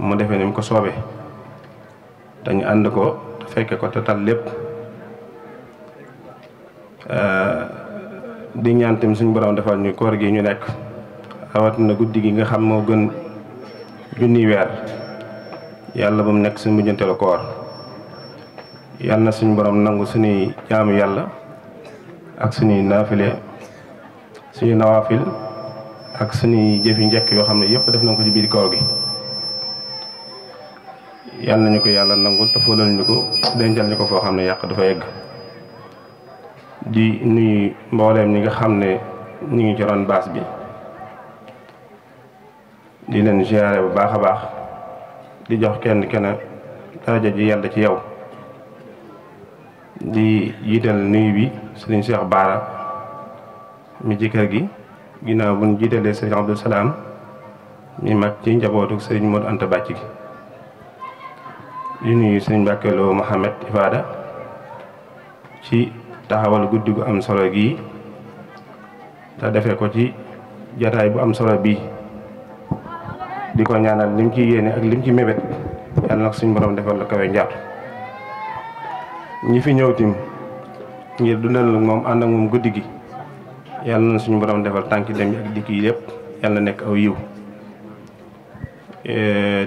mu defee ni mu ko soobee dañu ànd ko te fekke ko te tal lépp di ñaan tamit suñu borom defal ñu koor gi ñu nekk rawatina guddi gi nga xam moo gën junniy weer yàlla ba mu nekk suñu mujjanteelu koor yàlla na suñu borom nangu suñuy jaamu yàlla ak suñuy naafile suñu nawaafil ak suñuy jëfi njëkk yoo xam ne yëpp def nañ ko ci biir koor gi yàlla nañu ko yàlla nangul te fóolal ñu ko dencal ñu ko foo xam ne yàq dafa yegg di nuyu mbooleem ñi nga xam ne ñu ngi ci ron baas bi di leen ziyaare bu baax a baax di jox kenn daraja ji yàlla ci yow di jiital nuyu bi sëriñ Cheikh Baara mi ci kër gi ginnaaw bu ñu jiitalee sëriñ Abdou Salaam mi mag ci njabootu sëriñ Modou Anta Bàcc gi di nuyu sëriñ Mbàkke Lo Mohamed Ifada ci taxawal guddi gu am solo gii te defee ko ci jataay bu am solo bii di ko ñaanal lim ci yéene ak lim ci mébét yàlla nag suñu borom defal la kawe njaatu ñi fi ñëw tim ngir dundal moom ànd ak moom guddi gi yàlla na suñu borom defal tànki dem yi ak dikk yi lépp yàlla na nekk aw yiw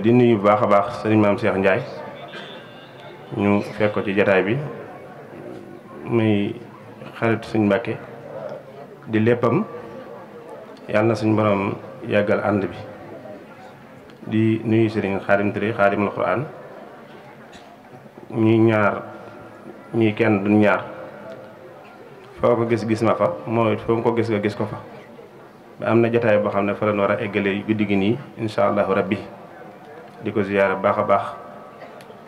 di nuyu bu baax a baax sëriñ Maam Cheikh Ndiaye ñu fekk ko ci jataay bi muy xarit suñ Mbàkke di léppam yàlla na suñu borom yàggal ànd bi di nuyu sëriñ Xaadim Touré Xaadimul Quraan ñuy ñaar ñuy kenn duñ ñaar foo ko gis ma fa mooy foo ko gis nga gis ko fa ba am na jotaay boo xam ne fa la war a eggalee guddi gi nii incha allahu rabbi di ko ziyaara baax a baax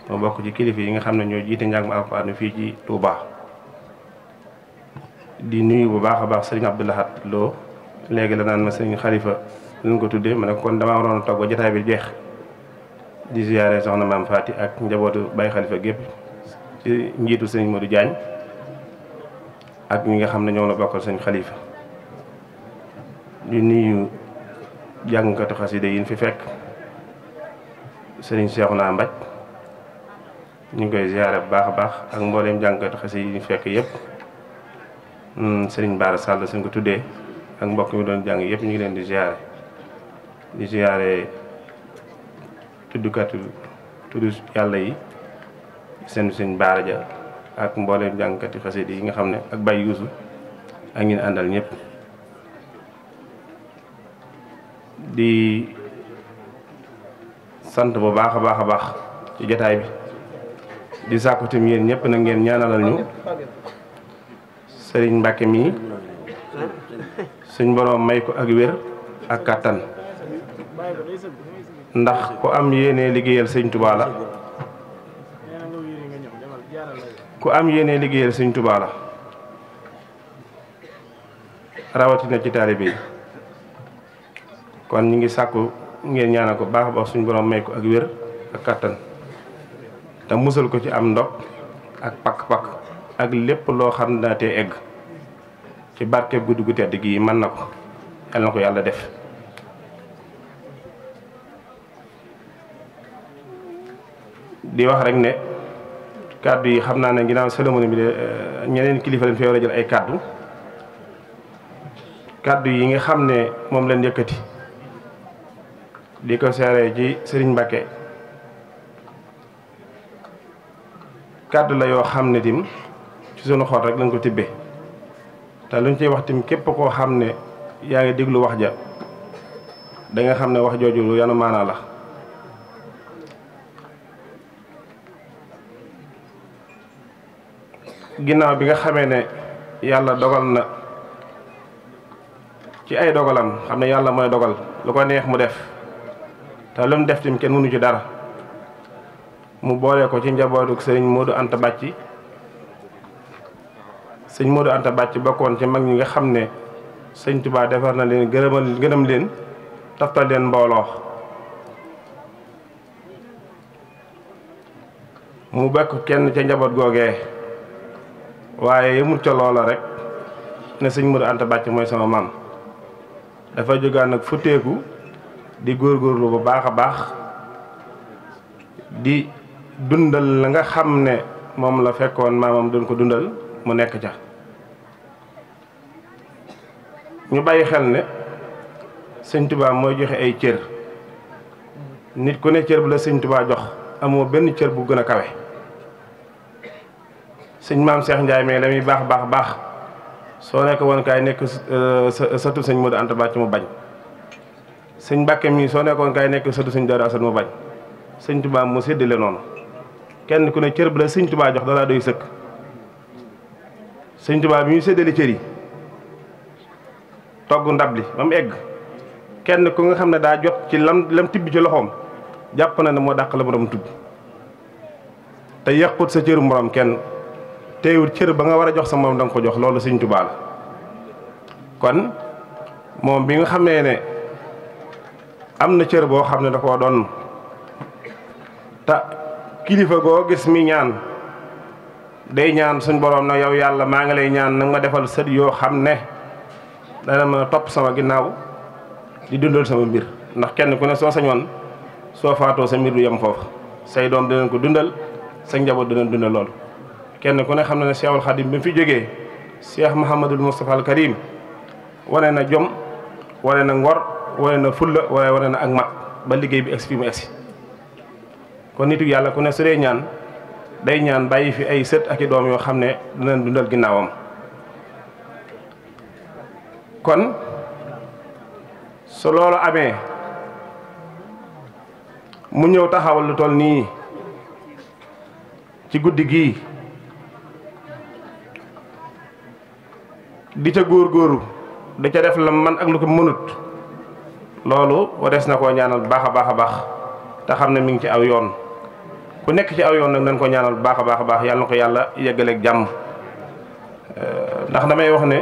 moo bokk ci kilifa yi nga xam ne ñoo jiite njàng ma alxuraan fii ci Touba. di nuyu bu baax a baax sëriñ Abdou Lahad Lo léegi la naan ma sëriñ Xalifa lañ ko tuddee ma ne kon damaa waroon a toog ba jotaay bi jeex di ziyaare soxna maam Faati ak njabootu Baye Xalifa gépp ci njiitu sëriñ Modou Diagne ak ñi nga xam ne ñoom la bokkal sëriñ Xalifa di nuyu jàngkatu xasida yi fi fekk sëriñ Seexuna Mbaj ñu ngi koy ziyaare bu baax a baax ak mbooleem jàngkatu xasida yi fekk yëpp sëriñ Baara Sall suñ ko tuddee ak mbokk mi doon jàng yëpp ñu ngi leen di ziyaare tuddukatu tuddu yàlla yi sëñ Baara Ja ak mbooleem jàngkati xasida yi nga xam ne ak Baye Yuusu ak ñi àndal ñëpp di sant bu baax a baax a baax ci jotaay bi di sàkku tim yéen ñëpp na ngeen ñaanalal ñu sëriñ Mbàkke mii suñ borom may ko ak wér ak kàttan ndax ku am yéene liggéeyal sëñ Tuubaa la ku am yéene liggéeyal sëñ Tuubaa la rawatina ci taalibe yi kon ñu ngi sàkku ngeen ñaanal ko baax a baax suñ borom may ko ak wér ak kàttan te musal ko ci am ndog ak pakk-pakk ak lépp loo xam ne te egg ci barkeb guddi gu tedd gi mën na ko yàlla na ko yàlla def di wax rek ne kàddu yi xam naa ne ginnaaw cérémonie bi de ñeneen kilifa lañ fi war a jël ay kàddu yi nga xam ne moom lañ yëkkati di ko seere ci Sëriñ Mbàkke kàddu la yoo xam ne tim ci sunu xol rek lañ ko tibbee te luñ ciy wax tim képp koo xam ne yaa ngi déglu wax ja da nga xam ne wax jooju lu yanu maanaa la ginnaaw bi nga xamee ne yàlla dogal na ci ay dogalam xam ne yàlla mooy dogal lu ko neex mu def te lu mu def tim kenn mënu ci dara mu boole ko ci njabootu sëriñ Modou Anta Bàcci sëñ Modou Anta Bàcci bokkoon ci mag ñi nga xam ne sëñ Tuubaa defar na leen gërëm leen taftal leen mbooloo mu bekk kenn ca njaboot googee waaye yëmut ca loola rek ne sëñ Modou Anta Bàcci mooy sama maam dafa jógaan nag futteeku di góorgóorlu bu baax a baax di dundal la nga xam ne moom la fekkoon maamam doon ko dundal mu nekk ca. ñu bàyyi xel ne sëñ Tuubaa mooy joxe ay cër nit ku ne cër bu la sëñ Tuubaa jox amoo benn cër bu gën a kawe. sëñ maam Cheikh Ndiaye mais la muy baax baax baax soo nekk woon kaay nekk sëtu sëñ Modou Anta Bàcc mu bañ. sëñ Mbàkke mii soo nekkoon kaay nekk sëtu sëñ Daaru Asan mu bañ. sëñ Tuubaa mu séddale noonu kenn ku ne cër bu la sëñ Tuubaa jox dalaa doy sëkk. sëñ Tuubaa bi ñu séddale cër yi togg ndab li ba mu egg kenn ku nga xam ne daa jot ci lam tibb ci loxoom jàpp na ne moo dàq la borom tudd te yàqut sa cëru morom kenn teewul cër ba nga war a jox sa moom da nga ko jox loolu sëñ Tuubaa la. kon moom bi nga xamee ne am na cër boo xam ne da koo doon te kilifa goo gis mi ñaan day ñaan suñ borom na yow yàlla maa ngi lay ñaan nag ma defal sët yoo xam ne dana mën a topp sama ginnaaw di dundal sama mbir ndax kenn ku ne soo sañoon soo faatoo sa mbir du yem foofu say doom dinañ ko dundal sa njaboot dinañ dundal loolu. kenn ku ne xam na ne Cheikhul Khadim bi mu fi jógee Cheikh Mouhamadul Moustapha al Karim wane na jom wane na ngor wane na fulla waaye wane na ak mat ba liggéey bi egsi fi mu egsi. kon nitu yàlla ku ne su dee ñaan day ñaan bàyyi fi ay sët ak i doom yoo xam ne dinañ dundal ginnaawam. kon su loolu amee mu ñëw taxawal lu toll nii ci guddi gii di ca góorgóoru di ca def la man ak lu ko mënut loolu warees na koo ñaanal baax a baax a baax te xam ne mi ngi ci aw yoon. ku nekk ci aw yoon nag nañ ko ñaanal baax a baax a baax yàlla na ko yàlla yeggaleeg jàmm ndax damay wax ne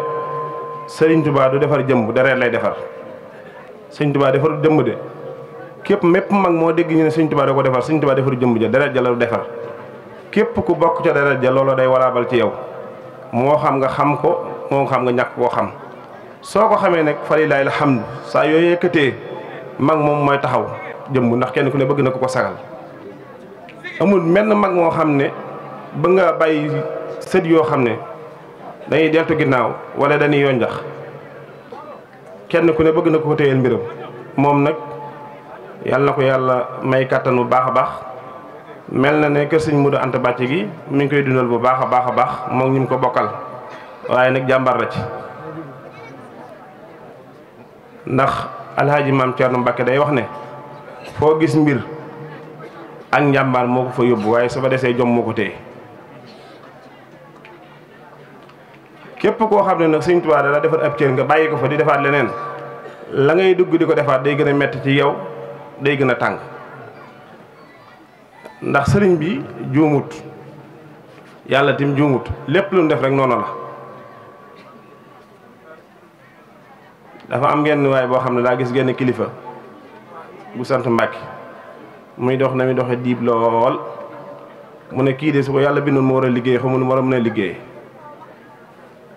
Sëriñ Tuubaa du defar jëmb deret lay defar. Sëriñ Tuubaa defaru jëmb de képp mépp mag moo dégg ñu ne Sëriñ Tuubaa da ko defar Sëriñ Tuubaa defaru jëmb ja deret ja la defar. képp ku bokk ca deret ja loolu day walaabal ci yow moo xam nga xam ko moo xam nga ñàkk koo xam. soo ko xamee nag fa lillaahi alhamdu saa yooyu yëkkatee mag moom mooy taxaw jëmb ndax kenn ku ne bëgg na ko sagal. amul menn mag moo xam ne ba nga bàyyi sët yoo xam ne dañuy deltu ginnaaw wala dañuy yonjax kenn ku ne bëgg na ko téyeel mbiram. moom nag yàlla na ko yàlla may kàttan bu baax a baax mel na ne kër sëñ Modou Anta Bàcc gi mi ngi koy dundal bu baax a baax a baax moom ñu ko bokkal waaye nag jàmbaar la ci. ndax alhaaji maam Thierno Mbacke day wax ne foo gis mbir ak njàmbaar moo ko fa yóbbu waaye su fa desee jom moo ko téye. képp koo xam ne nag Sëñ Tuubaa da la defar ab cër nga bàyyi ko fa di defaat leneen la ngay dugg di ko defaat day gën a metti ci yow day gën a tàng. ndax sëriñ bi juumut yàlla tim juumut lépp lu mu def rek noonu la. dafa am genn waay boo xam ne daa gis genn kilifa bu sant Mbàkke muy dox na muy doxe diib lool mu ne kii de su ko yàlla bindoon mu war a liggéey xamu nu war a mën a liggéey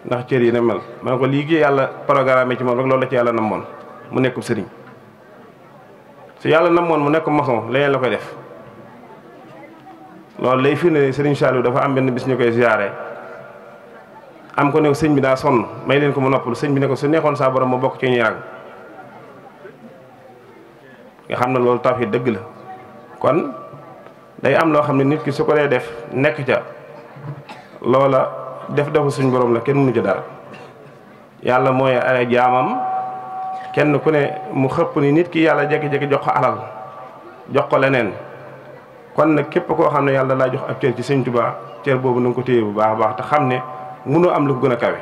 ndax cër yi ne mel ma ne ko lii yàlla programme ci moom rek loolu la ci yàlla namoon mu nekkub sëriñ. su yàlla namoon mu nekk maçon leneen la koy def. loolu lay firnde ne Sëriñ Saliou dafa am benn bis ñu koy ziyaare am ko ne sëñ bi daa sonn may leen ko mu noppalu sëñ bi ne ko su neexoon saa borom ma bokk ci ñu yàgg nga xam ne loolu tawhiid dëgg la. kon day am loo xam ne nit ki su ko dee def nekk ca loola def defu suñ borom la kenn mënu ca dara. yàlla mooy ay jaamam kenn ku ne mu xëpp ni nit ki yàlla jékki-jékki jox ko alal jox ko leneen. kon nag képp koo xam ne yàlla laa jox ab cër ci Sëñ Tuubaa cër boobu na nga ko téye bu baax a baax te xam ne mënoo am lu ko gën a kawe.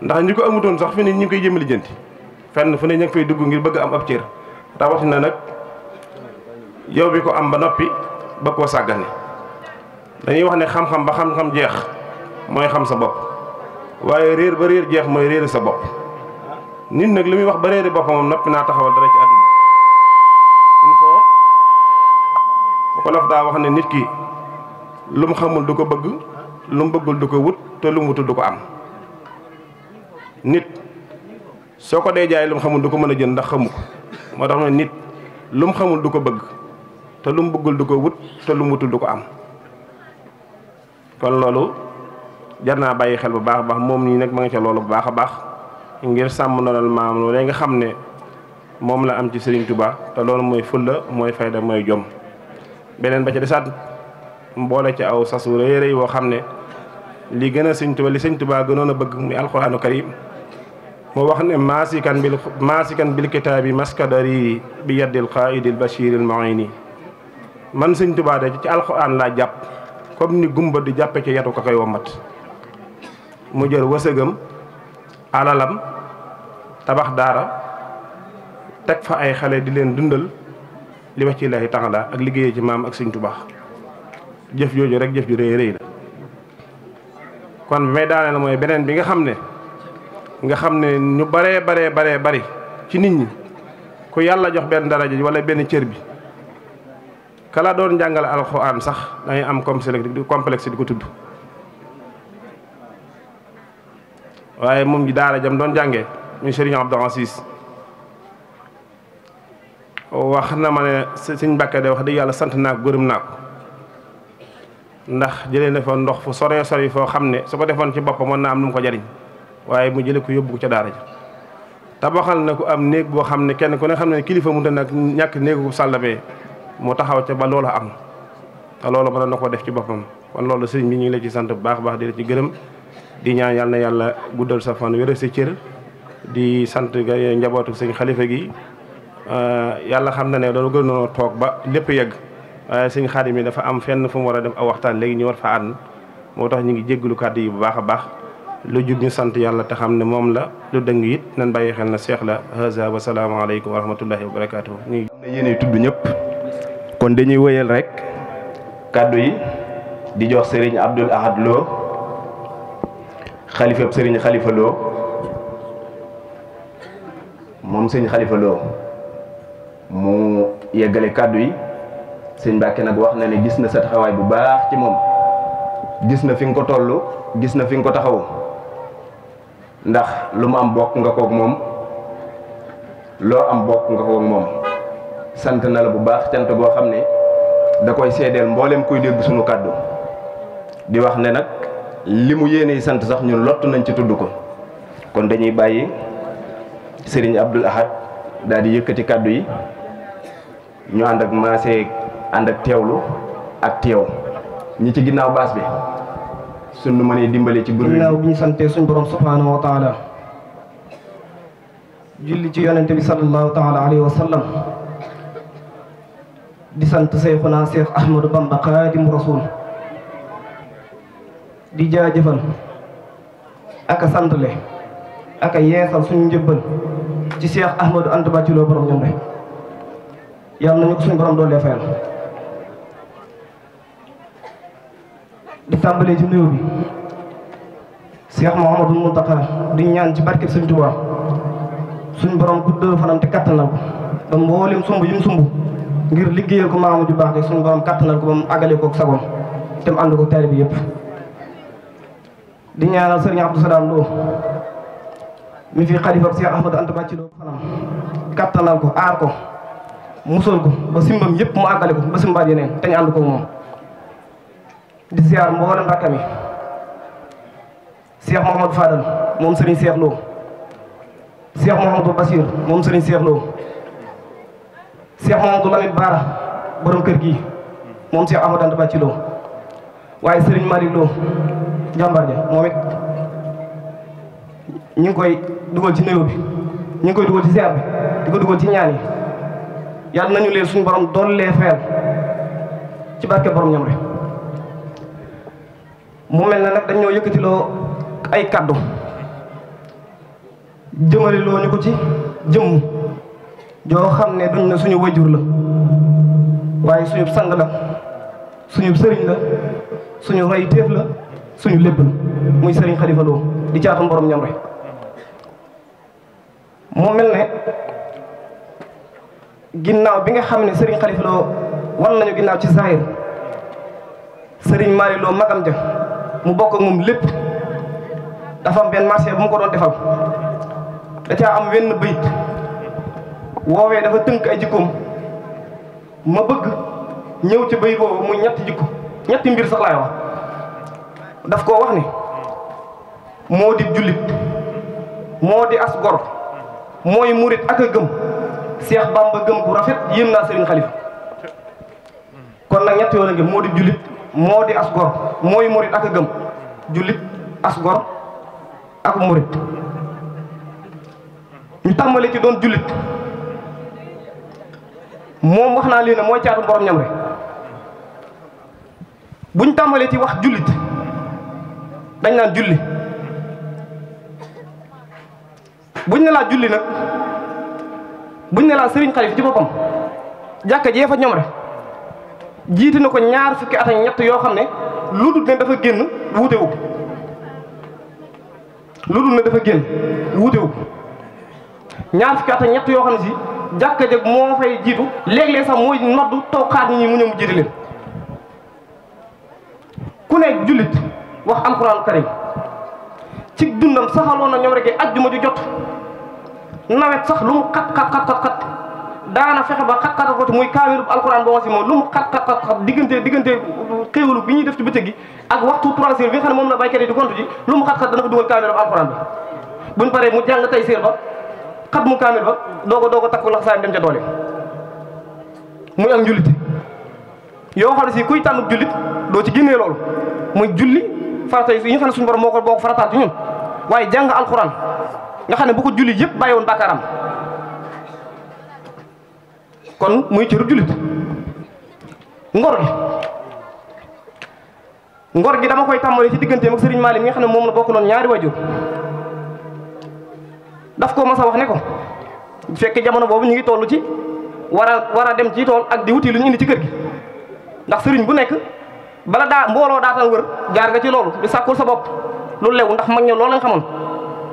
ndax ñi ko amutoon sax fi ne ñi ngi koy jëmali jënti fenn fu ne ñu ngi fay dugg ngir bëgg am ab cër rawatina nag yow bi ko am ba noppi ba koo sàggane. dañuy wax ne xam-xam ba xam-xam jeex mooy xam sa bopp waaye réer ba réer jeex mooy réer sa bopp. nit nag li muy wax ba réeri boppam moom noppi naa taxawal dara ci àdduna. il faut bu ko laf daa wax ne nit ki lu mu xamul du ko bëgg lu mu bëggul du ko wut te lu mu wutul du ko am. nit soo ko dee jaay lu mu xamul du ko mën a jënd ndax xamu ko moo tax ne nit lu mu xamul du ko bëgg te lu mu bëggul du ko wut te lu mu wutul du ko am. kon loolu jar naa bàyyi xel bu baax a baax moom nii nag ma nga ca loolu bu baax a baax ngir sàmm noonal maam loolu nga xam ne moom la am ci Serigne Touba te loolu mooy fulla mooy fayda mooy jom. beneen ba ca desaat mboole ci aw sasu rëy rëy woo xam ne li gën a Serigne Touba li Serigne Touba gënoon a bëgg muy alxuraanu karim moo wax ne maasikan bil kitaabi maskadari bi yaddil qaidil bashiril muini man Serigne Touba de ci alxuraan laa jàpp comme ni gumba di jàppe ci yetu ka koy wommat mu jël wësëgam alalam tabax daara teg fa ay xale di leen dundal li wax ci Ilaahi taala ak liggéeyee ci maam ak Sëñ Tuubaa jëf jooju rek jëf ju rëy rëy la. kon bi may daaneel mooy beneen bi nga xam ne ñu baree bari ci nit ñi ku yàlla jox benn daraja wala benn cër bi kala doon jàngale alxuraan sax dangay am complexe di ko tudd. waaye moom ji daara jam doon jàngee muy Serigne Abdou Aziz wax na ma ne Sëñ Mbàkke de wax dëgg yàlla sant naa ko gërëm naa ko ndax jëlee na fa ndox fu sore sori foo xam ne su ko defoon ci boppam mën naa am lu mu ko jariñ waaye mu jële ko yóbbu ko ca daara ja tabaxal na ko am néeg boo xam ne kenn ku ne xam ne kilifa mu nag ñàkk néegu sàllabee mu taxaw ca ba loolu am te loolu mën na ko def ci boppam. kon loolu sëriñ bi ñu ngi la ci sant bu baax baax di la ci gërëm di ñaan yàlla na yàlla guddal sa fan wéral sa cër di sant ga njabootu sëñ xalifa gi yàlla xam na ne dañu gën a toog ba lépp yegg waaye sëñ Xaadim mi dafa am fenn fu mu war a def aw waxtaan léegi ñu war fa ànd moo tax ñu ngi jégglu kàddu yi bu baax a baax lu jub ñu sant yàlla te xam ne moom la lu dëng it nan bàyyi xel na seex la haza wa salaamu aleykum wa rahmatullahi wa barakaatuhu. ñu yéenay tudd ñëpp kon dañuy wëyal rek kàddu yi di jox Serigne Abdoul Ahad Lo xalifab Serigne Khalifa Lo moom sëñ Khalifa Lo mu yeggale kàddu yi. sëñ Mbàkke nag wax na ne gis na sa taxawaay bu baax ci moom gis na fi nga ko toll gis na fi nga ko taxawu ndax lu mu am bokk nga koog moom loo am bokk nga koog moom sant na la bu baax cant boo xam ne da koy seedeel mboolem kuy dégg suñu kàddu di wax ne nag li mu yéene sant sax ñun lott nañ ci tudd ko kon dañuy bàyyi Serigne Abdoul Ahad daal di yëkkati kàddu yi ñu ànd ak maasee ànd ak teewlu ak teew ñi ci ginnaaw baas bi suñu mënee dimbale ci bërëb ginnaaw bi ñu santee suñ borom subhanahu wa taala julli ci yonente bi sallallahu taala alayhi wa sallam di sant Seyxuna Seex Ahmadu Bamba Xaadimu Rasuul di jaajëfal ak a santle ak a yeesal suñu njëbbal ci Seex Ahmadu Anta Bathily borom ñoom rek yàlla nañu ko suñu borom doole fayal di tàmbalee ci néew bi Cheikh Mouhamadou Mountakha di ñaan ci barkeb Sëñ Tuubaa suñu borom guddal fanam te kattanal ko ba mboolem sumb yi mu sumb ngir liggéeyal ko maamu ju baax de suñu borom kattanal ko ba mu àggale koog sagoom te mu ànd ko taalibe bi yëpp. di ñaanal Serigne Abdou Salam Lo mi fi xalifa Cheikh Ahmadou Anta Bathily fanam kattanal ko aar ko musal ko ba simbam yëpp mu àggale ko ba simbaat yeneen te ñu ànd ko moom. di ziar mboolem rakkam yi Cheikh Mouhamadou Fadal moom Serigne Cheikh Lo Cheikh Mouhamadou Bassir moom Serigne Cheikh Lo Cheikh Mouhamadou Lamine Bara borom kër gi moom Cheikh Ahmadou Anta Bathily waaye Serigne Malick Lo jàmbar ja moom it ñu ngi koy dugal ci néew bi ñu ngi koy dugal ci ziar bi di ko dugal ci ñaan yi yàlla nañu leen suñu borom dollee fayal ci barke borom ñam rek mu mel na nag dañoo yëkkatiloo ay kaddu jëmale loo ñu ko ci jëmm joo xam ne duñ ne suñu wajur la waaye suñu sang la suñu sëriñ la suñu roy téef la suñu lépp la muy sëriñ Khalifa Lo di caatum borom ñam rek mu mel ne ginnaaw bi nga xam ne sëriñ Khalifa Lo wan nañu ginnaaw ci zahir sëriñ Malick Lo magam ja mu bokk ak moom lépp dafa am benn marché bu mu ko doon defal da caa am wenn bayit woowee dafa tënk ay jikkoom ma bëgg ñëw ci bay boobu muy ñetti jikko ñetti mbir sax laay wax daf koo wax ni moo di jullit moo di as gor mooy murit ak a gëm Seex Bamba gëm bu rafet yéem naa Serigne Khalifa kon nag ñett yoon a ngi moo di jullit moo di as gor mooy murit ak a gëm jullit as gor ak murit ñu tàmbali ci doon jullit moom wax naa lii ne mooy caatu borom ñam rek buñ tàmbalee ci wax jullit dañ naan julli buñ ne laa julli nag buñ ne laa Serigne Khalifa ci boppam jàkka jee fa ñoom rek jiite na ko ñaar fukki at ak ñett yoo xam ne lu dul ne dafa génn wuute wu lu dul ne dafa génn wuute wu ñaar fukki at ak ñett yoo xam ne si jàkka jeg moo fay jiitu léeg-léeg sax mooy noddu toog xaar nit ñi mu ñëw mu jiite leen ku ne jullit wax alxuraanu karim ci dundam saxaloon na ñoom rek ajjuma ju jot nawet sax lu mu xat daana fexe ba xat ko muy kaamilu alxuraan boo wasi moom lu mu xat diggante xéewalu bi ñuy def ci bëccëg gi ak waxtu 3 heures bi nga xam ne moom la baykat yi di compte ji lu mu xat dana ko dugal kaamilu alxuraan bi buñ paree mu jàng tey séer ba xat mu kaamil ba doo ko takku lax saayam dem ca doole muy ak njullite yoo xam ne si kuy tànn jullit doo ci génnee loolu muy julli farata yi nga xam ne suñu borom moo ko farataal ci ñun waaye jàng alxuraan nga xam ne bu ko julli yëpp bàyyi woon bàkkaaram kon muy cëru jullit ngor gi dama koy tàmbalee ci digganteem ak Serigne Malick mi nga xam ne moom la bokkuloon ñaari wajur daf ko mas a wax ne ko fekk jamono boobu ñu ngi toll ci war a dem ci tool ak di wuti lu ñu indi ci kër gi ndax sëriñ bu nekk bala daa mbooloo daataan wër jaar nga ci loolu di sàkkul sa bopp lu lew ndax mag ña loolu lañ xamoon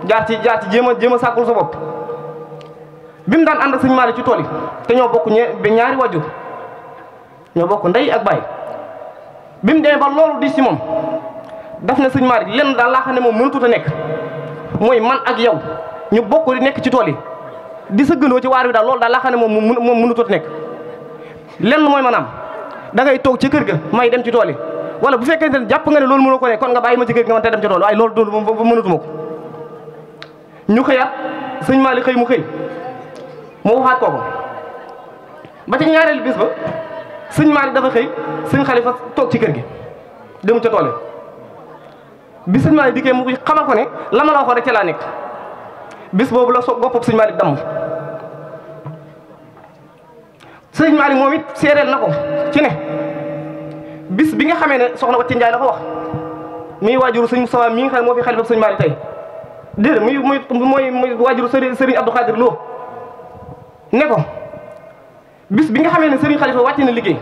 jaar ci jéem a sàkkul sa bopp bi mu daan ànd ak sëñ Malick ci tool yi te ñoo bokk ñaari wajur ñoo bokk ndey ak baay bi mu demee ba loolu di ci moom daf ne sëñ Malick lenn daal laa xam ne moom mënatut a nekk mooy man ak yow ñu bokk di nekk ci tool yi di sëggandoo ci waar wi daal loolu daal laa xam ne moom mënatut a nekk lenn mooy maanaam da ngay toog ci kër ga may dem ci tool yi wala bu fekkente ne jàpp nga ne loolu mënoo ko ne kon nga bàyyi ma ci kër ga man te dem ci tool waaye loolu doon mënatuma ko ñu xëyaat sëñ Malick xëy mu xëy mu waxaat kooko ba ci ñaareelu bis ba sëñ Malick dafa xëy sëñ Khalifa toog ci kër gi demu ca tool yi bi sëñ Malick dikkee mu xamal ko ne la ma la waxoon rek ca laa nekk bis boobu la boppam sëñ Malick damm sëñ Malick moom it seereel na ko ci ne bis bi nga xamee ne soxna Wacce Njaay la ko wax muy waajuru sëñ Moustapha mi nga xam ne moo fi xalifa sëñ Malick tey déedéet mooy waajuru Serigne Abdou Khadir Lo ne ko bis bi nga xamee ne Serigne Khalifa wàcc na liggéey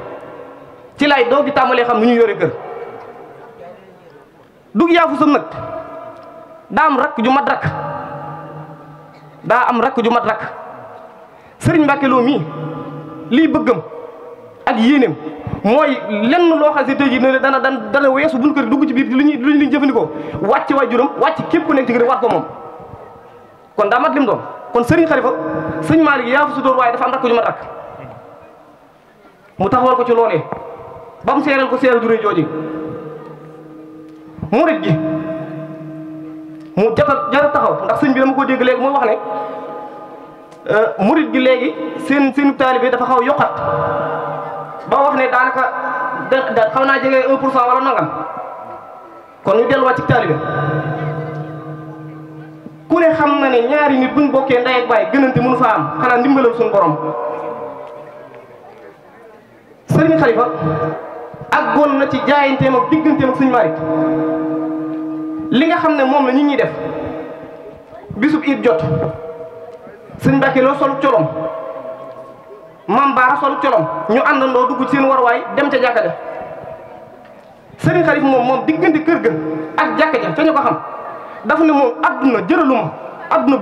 ci laay doog di tàmbalee xam nu ñu yore kër dug yaafu sam nag daa am rakk ju mat rakk Serigne Mbacke Lo mii lii bëggam ak yéeneem mooy lenn loo xam ne tey jii ne dana weesu buñu kër dugg ci biir lu ñu jëfandikoo wàcc waajuram wàcc képp ku nekk ci kër war ko moom kon daa mat lim doon kon Serigne Khalifa sëñ Malick yaa fa su dóor waaye dafa am rakk ju mat rakk mu taxawal ko ci loolee ba mu seeral ko seeral juré jooji murit gi mu jara taxaw ndax sëñ bi dama ko dégg léegi muy wax ne murit gi léegi seen taalibe dafa xaw yokkat ba wax ne daanaka xaw naa jege 1% wala nangam kon ñu delluwaat ci taalibe ku ne xam na ne ñaari nit buñ bokkee ndey ak baay gënante mënu fa am xanaa ndimbalal suñu borom Serigne Khalifa àggoon na ci jaayanteem ak digganteem ak sëñ Malick li nga xam ne moom la nit ñi def bisub it jot sëñ Mbacke Lo solu colom Mam Baara solu colom ñu àndandoo dugg ci seen warwaay dem ca jàkka ja Serigne Khalifa moom diggante kër ga ak jàkka ja ca ñu ko xam dafa ne moom adduna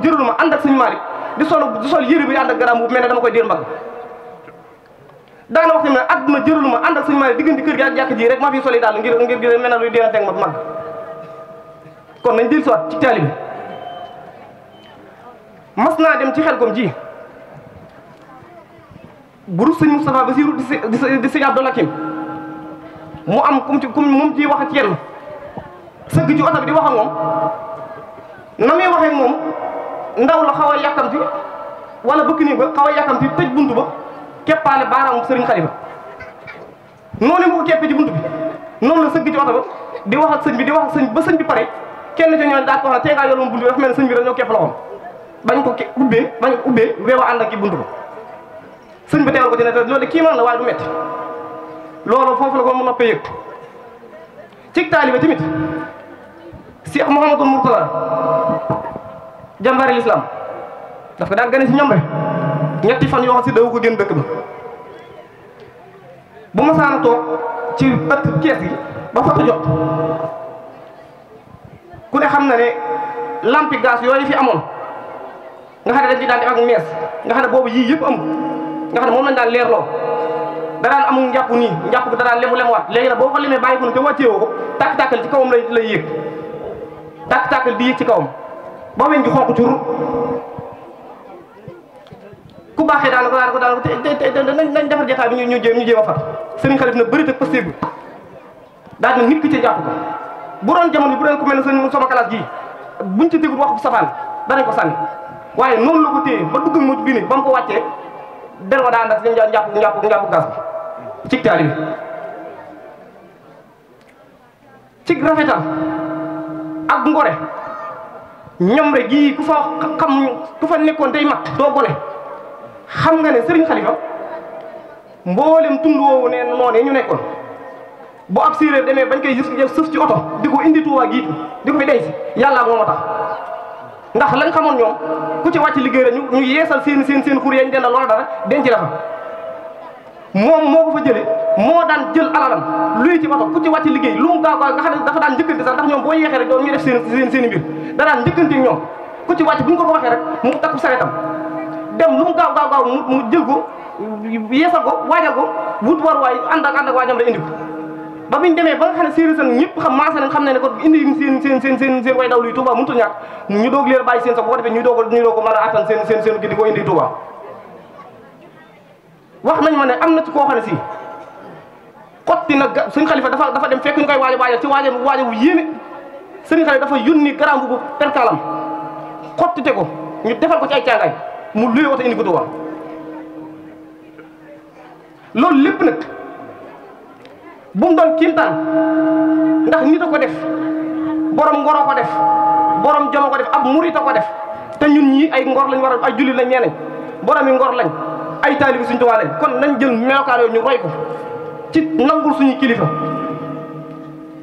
jëraluma ànd ak sëñ Malick di sol yëre bi ànd ak garaam bu mel ne dama koy diir mbagg daana wax ne adduna jëraluma ànd ak sëñ Malick diggante kër gi ak jàkka ji rek maa fi soli daal ngir mel na luy déwante ak mag kon nañ dellu siwaat ci taalibe mas naa dem ci Xelkom ji bu dul sëñ Moustapha Bassirou di sëñ Abdou Lakim mu am moom ciy wax ak yenn sëgg ci oto bi di wax ak moom na muy waxee ak moom ndaw la xaw a yàkkamti wala bëkk nii ba xaw a yàkkamti tëj buntu ba keppaale baaraamu sëriñ Xalifa noonu mu ko keppee ci buntu bi noonu la sëgg ci oto ba di wax ak sëñ bi di wax ak sëñ ba sëñ bi pare kenn ci ñooñu daa ko wax ne tey ngaa yoroon buntu bi dafa mel ne sëñ bi dañoo kepp loxoom bañ ko ubbee weewa ànd ak ki buntu ba sëñ bi teewal ko ci ne te loolu kii man la waaye du metti loolu foofu la ko mu noppee yëg ci taalibe tamit Cheikh Mouhamadou Mourtada jàmbaari l'islam daf ko daan gane si ñombe ñetti fan yoo xam si daw ko génn dëkk ba bu ma saana toog ci ëtt kees gi ba fatu jot ku ne xam na ne lampi gaz yooyu fi amoon nga xam ne dañ ci daan def ak mees nga xam ne boobu yii yëpp amul nga xam ne moom lañ daan leerloo da daan amul njàpp nii njàpp ko da daan lemu-lemuwaat léegi nag boo ko lemee bàyyi ko te wàcceewoo ko tàkk-tàkkal ci kawam lay yéeg tàkk-tàkkal di yéeg ci kawam ba weñ gi xonq cur ku baaxee daan ko nañ defar jotaay bi ñu jéem a fat sëriñ Xalif na bëri te posté daal na nit ki ci jàpp ko bu doon jamono bu doon ko mel ne sëñ sama classe gii buñ ci tegul wax bu safaan danañ ko sànni waaye noonu la ko téye ba dugg mu bii ni ba mu ko wàccee der wa daa ànd ak seen njàpp gas bi ci taali bi ci rafetal ak ngore ñoom rek gii ku fa nekkoon day mat doo gone xam nga ne Serigne Khalifa mboolem tund woowu ne noonu ñu nekkoon bu ab séeréer demee bañ koy sëf ci oto di ko indi Tuubaa giitu di ko fi denc yàlla moo ma tax ndax lañ xamoon ñoom ku ci wàcc liggéey rek ñu yeesal seen xur yañ denda loola dara denc la fa moom moo ko fa jëlee moo daan jël alalam luy ci oto ku ci wàcc liggéey lu mu gaaw nga xam ne dafa daan njëkkante sax ndax ñoom boo yeexee rek doon ñu def seen mbir da daan njëkkante ñoom ku ci wàcc bu ñu ko waxee rek mu takku saretam dem lu mu gaaw mu jël ko yeesal ko waajal ko wut war waay ànd ak waajam da indi ko ba biñ demee ba nga xam ne séeréer san ñëpp xam maasa nañ xam ne ko indi seen way daw luy Touba mënutul ñàkk ñu doog leen bàyyi seen sax bu ko defee ñu doog ko mën a attan seen gi di ko indi Touba wax nañ ma ne am na ci koo xam ne si xotti na Sëriñ Xalifa dafa dem fekk ñu koy waajal ci waajal wu yéeme Sëriñ Xalifa dafa yónni garam bu perkalam xottite ko ñu defal ko ci ay càngaay mu luy oto indi ko Touba loolu lépp nag bu mu doon kiimtaan ndax nit a ko def borom ngoro ko def borom joma ko def ab murit a ko def te ñun ñii ay ngor lañ war a ay jullit lañ ñeenañ borom yi ngor lañ ay taalibi Sëriñ Tuubaa lañ kon nañ jël melokaan yooyu ñu roy ko ci nangul suñu kilifa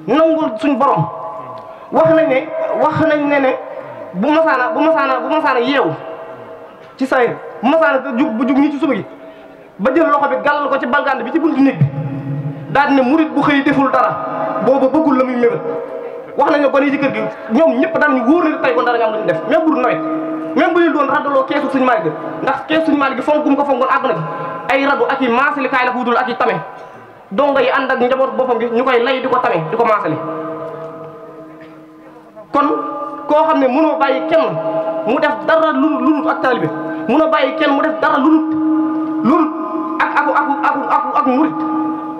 nangul suñu borom wax nañ ne bu masaana yeewu ci sayir bu masaana bu jug nii ci suba gi ba jël loxo bi gàll ko ci balgande bi ci buntu néeg bi daal ne murit bu xëy deful dara booba bëggul la muy mébét wax nañ ne gone yi ci kër gi ñoom ñëpp daan ñu wóor na tey kon dara nga am lu ñu def même bu dul nawet même bu ñu doon raddaloo keesu suñu maalik gi ndax keesu suñu maalik gi fonkum ko fonkoon àgg na ci ay raddu ak i maasali kaay la ko wutul ak i tame donga yi ànd ak njaboot boppam gi ñu koy lay di ko tame di ko maasali kon koo xam ne mënoo bàyyi kenn mu def dara lu ak taalibe mënoo bàyyi kenn mu def dara lu ak murit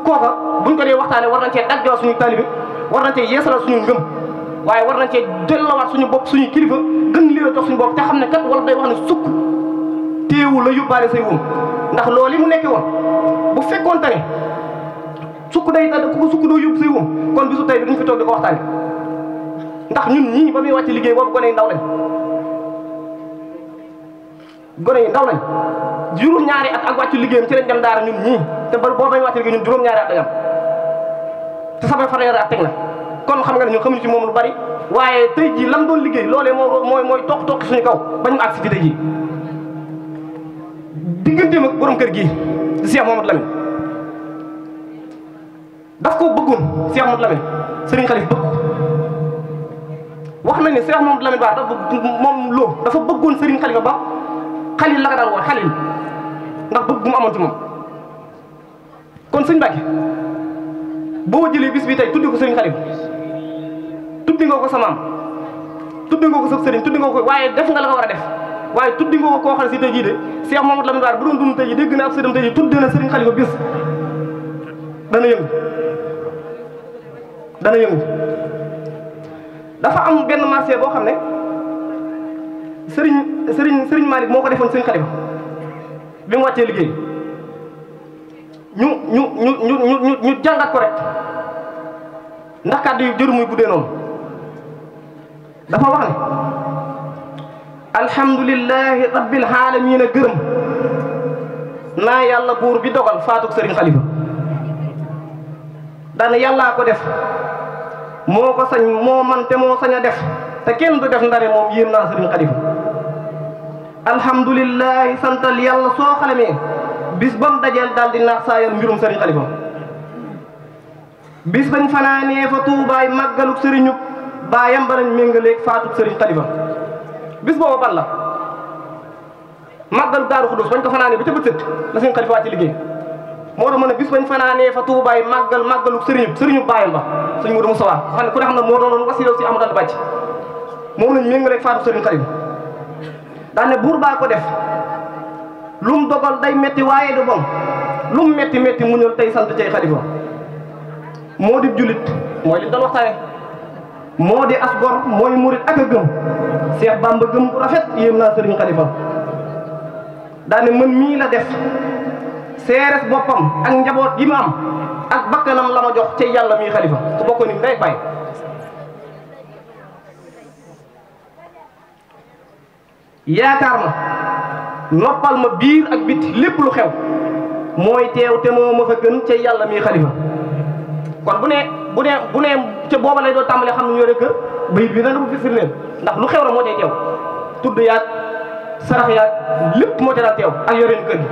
kooka buñ ko dee waxtaane war nañ cee daggoo suñu taalibe war nañ cee yeesalal suñu ngëm waaye war nañ cee delloowaat suñu bopp suñu kilifa gën li la jox suñu bopp te xam ne kat wala day wax ne sukk téewu la yóbbaale say wum ndax loolu mu nekkee woon bu fekkoon tane sukk day ku ko sukk doo yóbbu say wum kon bisu tey bi duñ fi toog di ko waxtaane ndax ñun ñii ba muy wàcc liggéey boobu gone yi ndaw lañ juróom-ñaari at ak wàccu liggéeyam ci lañ dem daara ñun ñii te ba boo bañ wàcc liggéey ñun juróom-ñaari at dañam te sama fanweeri at teg na kon xam nga ne ñun xamuñu ci moom lu bari waaye tey jii lam doon liggéey loolee mooy toq suñu kaw ba ñu agsi fi tey jii digganteem ak borom kër gii di Cheikh Mouhamadou Lamine daf ko bëggoon Cheikh Mouhamadou Lamine Serigne Khalif bëgg wax nañ ne Cheikh Mouhamadou Lamine Ba moom loo dafa bëggoon Serigne Khalifa ba xalil la ko daan woo xalil ndax bëgg mu amoon ci moom kon sëñ Mbacke boo jëlee bis bi tey tuddi ko sëriñ Khalifa tuddi nga ko sa maam tuddi nga ko sa sëriñ tuddi nga ko waaye def nga la nga war a def waaye tuddi nga ko koo xam ne si tey jii de Cheikh Mamadou Lamine Bara bu doon dund tey jii dégg na ab sëriñ tey jii tudde na Serigne Khalifa bis dana yëngu dafa am benn marché boo xam ne Serigne Malick moo ko defoon Serigne Khalifa bi mu wàccee liggéey ñu jàngat ko rek ndax kàddu yu jëru muy guddee noonu dafa wax ne alhamdulillahi rabbil alamin gërëm naa yàlla buur bi dogal faatuk Serigne Khalifa daana yàllaa ko def moo ko sañ moo man te moo sañ a def te kenn du def ndare moom yéem naa Serigne Khalifa alhamdulillahi santal yàlla soo xalamee bis ba mu dajeel daal di naax saayal mbirum Serigne Khalifa bis bañ fanaanee fa tuubaay màggaluk sëriñu baayam ba lañ méngaleeg faatuk Serigne Khalifa bis booba ban la màggaluk Daaru Xudus bañ ko fanaanee ba ca bët sët la Serigne Khalifa wàcc liggéey moo tax ma ne bis bañ fanaanee fa tuubaay màggaluk sëriñu baayam ba sëñ Modou Moustapha xam ne ku ne xam ne moo doonoon wasiila si Amadou Bàcc moom lañ méngaleeg faatuk Serigne Khalifa daa ne buur baa ko def lu mu dogal day metti waaye du bon lu mu metti metti muñal tey sant cay Khalifa moo di jullit mooy li doon waxtaane moo di as gor mooy murit ak a gëm Cheikh Bamba gëm bu rafet yéem naa Serigne Khalifa daane mën mii la def seeres boppam ak njaboot gi ma am ak bakkanam la ma jox ca yàlla mii Khalifa ku bokk ni day bàyyi yaakaar ma noppal ma biir ak bit lépp lu xew mooy teew te moo ma fa gën ca yàlla mii Khalifa kon bu ne ca booba lay doo tàmbalee xam ne ñoo rek bayit bi dana ko firndeel ndax lu xew la moo cay teew tudd yaag sarax yaag lépp moo ca daan teew ak yoreen kër gi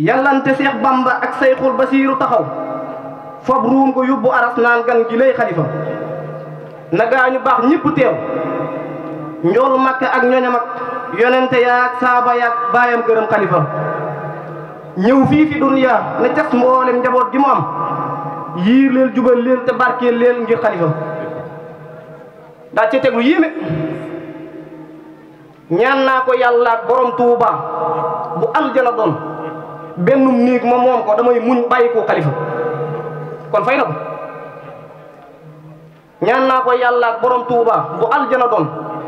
yàllante Seex Bamba ak Sayxul Basiiru taxaw fob ruum ko yóbbu aras naan gan gi lay Khalifa na gaa ñu baax ñëpp teew njoolu Makka ak ñoñam ak yonente yaag saaba yaag baayam gërëm Khalifa ñëw fii fi duniyaa ne cas mboolem njaboot gi mu am yiir leel jubal leel te barkeel leel ngir Khalifa daa ci teg lu yéeme ñaan naa ko yàlla ak borom Tuuba bu aljana doon bennum néeg ma moom ko damay muñ bàyyi ko Khalifa kon fay na ko ñaan naa ko yàlla ak borom Tuuba bu aljana doon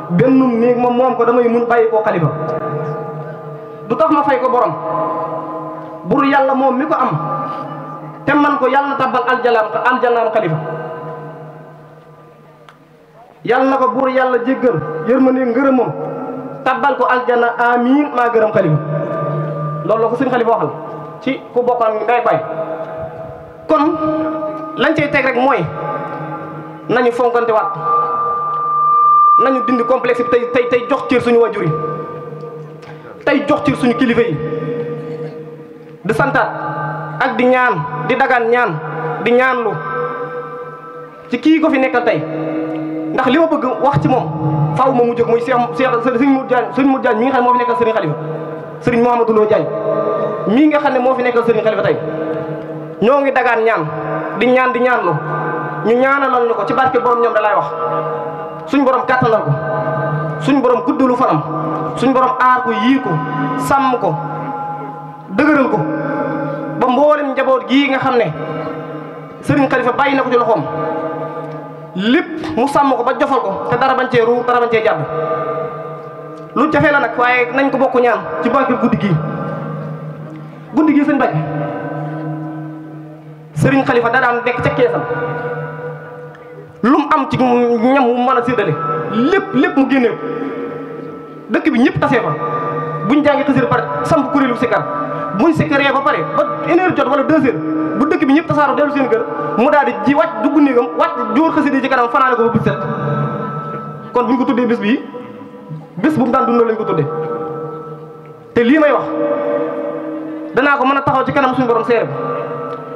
bennum néeg ma moom ko damay muñ bàyyi ko Khalifa du tax ma fay ko borom bur yàlla moom mi ko am te man ko yàlla na tabbal aljanaam Khalifa yàlla na ko bur yàlla jéggal yërmande ngërëmam tabbal ko aljana amiin maa gërëm Khalifa loolu la ko sëñ Khalifa waxal ci ku bokkoon ngay bay kon lañ cay teg rek mooy nañu fonkante waat nañu dindi complexe bi tey jox cër suñu wajur yi tey jox cër suñu kilifa yi di santaat ak di ñaan di dagaan ñaan di ñaanlu ci kii ko fi nekkal tey ndax li ma bëgg wax ci moom faaw ma mu jóg muy sëñ Modou Diagne mi nga xam ne moo fi nekkal Serigne Khalifa Serigne Mouhamadou Lo Diagne mii nga xam ne moo fi nekkal Serigne Khalifa tey ñoo ngi dagaan ñaan di ñaanlu ñu ñaanalal ñu ko ci barke borom ñoom da laay wax suñ borom kàttanal ko suñ borom guddalu fanam suñ borom aar ko yiir ko sàmm ko dëgëral ko ba mboolem njaboot gii nga xam ne Serigne Khalifa bàyyi na ko ci loxoom lépp mu sàmm ko ba jofal ko te dara bañ cee ruu dara bañ cee jàpp lu jafe la nag waaye nañ ko bokk ñaan ci barke guddi gii sëñ Baj Serigne Khalifa da daan nekk ca keesam lu mu am ci ñam mu mën a séddale lépp mu génnee ko dëkk bi ñëpp tasee fa buñ jàngi xasir pare samp kuréelu sikkar buñ sikkaree ba pare ba 1 heure jot wala 2 heures bu dëkk bi ñëpp tasaaroo dellu seen kër mu daal di ji wàcc dugg néegam wàcc jóor xasida ci kanam fanaane ko ba bët set kon buñ ko tuddee bés bii bés bu mu daan dundal lañ ko tuddee te lii may wax danaa ko mën a taxaw ci kanam suñu borom seere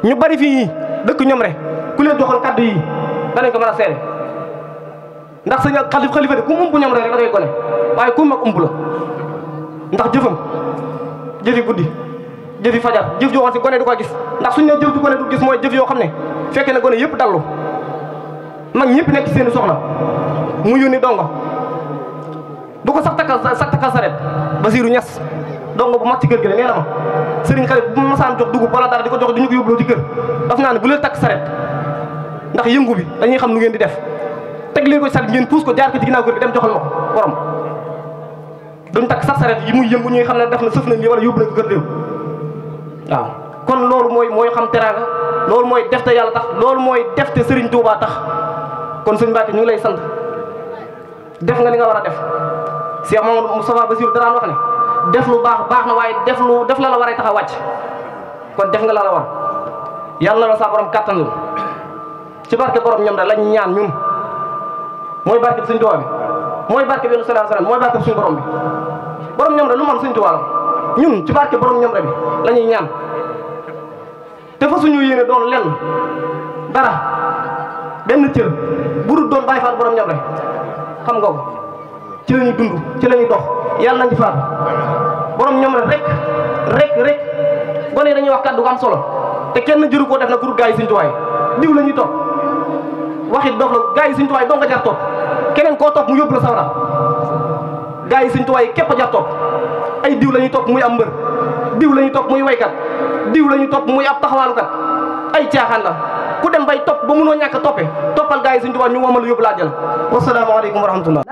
bi ñu bari fii dëkk ñoom rek ku leen joxal kaddu yi danañ ko mën a seere ndax sëñ Khalifa de ku mu ump ñoom rek da ngay gone waaye ku mag ump la ndax jëfam jëfi guddi jëfi fajar jëf joo xam si gone du ko gis ndax suñ ne jëf ju gone du gis mooy jëf yoo xam ne fekkee na gone yëpp dallu mag ñëpp nekk ci seen soxla mu yónni dongo du ko sax takkal saret Basiiru Ñas dongo bu mag ci kër gi la nee na ma sëriñ xale bu ma masaan jox dugub wala dara di ko jox dañu ko yóbbuloo ci kër daf naa ne bu leen takk saret ndax yëngu bi dañuy xam lu ngeen di def teg leen ko saret ngeen puus ko jaar ko ci ginnaaw kër gi dem joxal ma ko borom duñ takk sax saret yi muy yëngu ñuy xam ne def na sëf nañ lii wala yóbbu nañ ko kër réew waaw kon loolu mooy xam teraanga loolu mooy defte yàlla tax loolu mooy defte Serigne Touba tax kon sëñ Mbacke ñu ngi lay sant def nga li nga war a def Cheikh Mamadou Moustapha Bassirou daraan wax ne def lu baax na waaye def la war a tax a wàcc kon def nga la war yàlla na la saa borom kàttan la ci barke borom ñoom rek lañ ñaan ñun mooy barke bi sëñ Touba bi mooy barke bi sallallahu alayhi wasallam mooy barke bi suñu borom bi borom ñoom rek lu man sëñ Touba la ñun ci barke borom ñoom rek bi la ñuy ñaan te fa suñu yéene doon lenn dara benn cër bu dul doon bàyyi faat borom ñoom rek xam nga ko ci la ñuy dund ci la ñuy dox yàlla nañu faat borom ñoom rek gone dañuy wax kàddu ko am solo te kenn jëru koo def na groupe gaa yi Sëñ Tuubaa diw la ñuy topp waxit dox la gaa yi Sëñ Tuubaa doo nga jar topp keneen koo topp mu yóbbu la sawara gaa yi Sëñ Tuubaa képp a jar topp ay diw la ñuy topp muy am mbër diw la ñuy topp muy waykat diw la ñuy topp muy ab taxawaalukat ay caaxaan la ku dem bay topp ba mënoo ñàkk a toppe toppal gaa yi Sëñ Tuubaa ñu womal yóbbu laa jël wassalaamu aleykum wa rahmatullah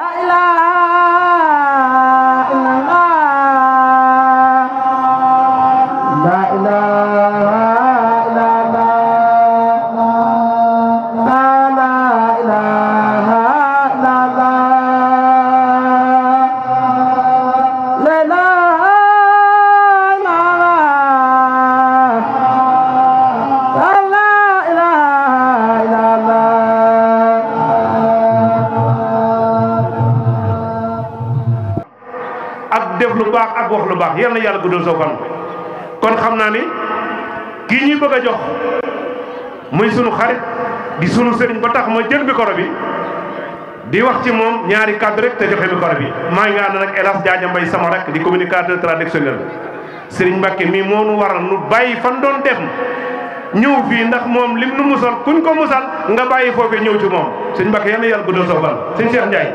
ak wax lu baax yal na yàlla guddal soo fan kon xam naa ni kii ñuy bëgg a jox muy sunu xarit di sunu sëriñ ba tax ma jël micro bi di wax ci moom ñaari kàddu rek te joxe micro bi maa ngi ànd nag El Hadj Diadia Mbaye sama rek di communicateur traditionnel sëriñ Mbacke mii moo nu waral nu bàyyi fan doon def ñëw fii ndax moom lim nu musal kuñ ko musal nga bàyyi foofee ñëw ci moom sëriñ Mbacke yal na yàlla guddal soo fan sëñ Cheikh Ndiaye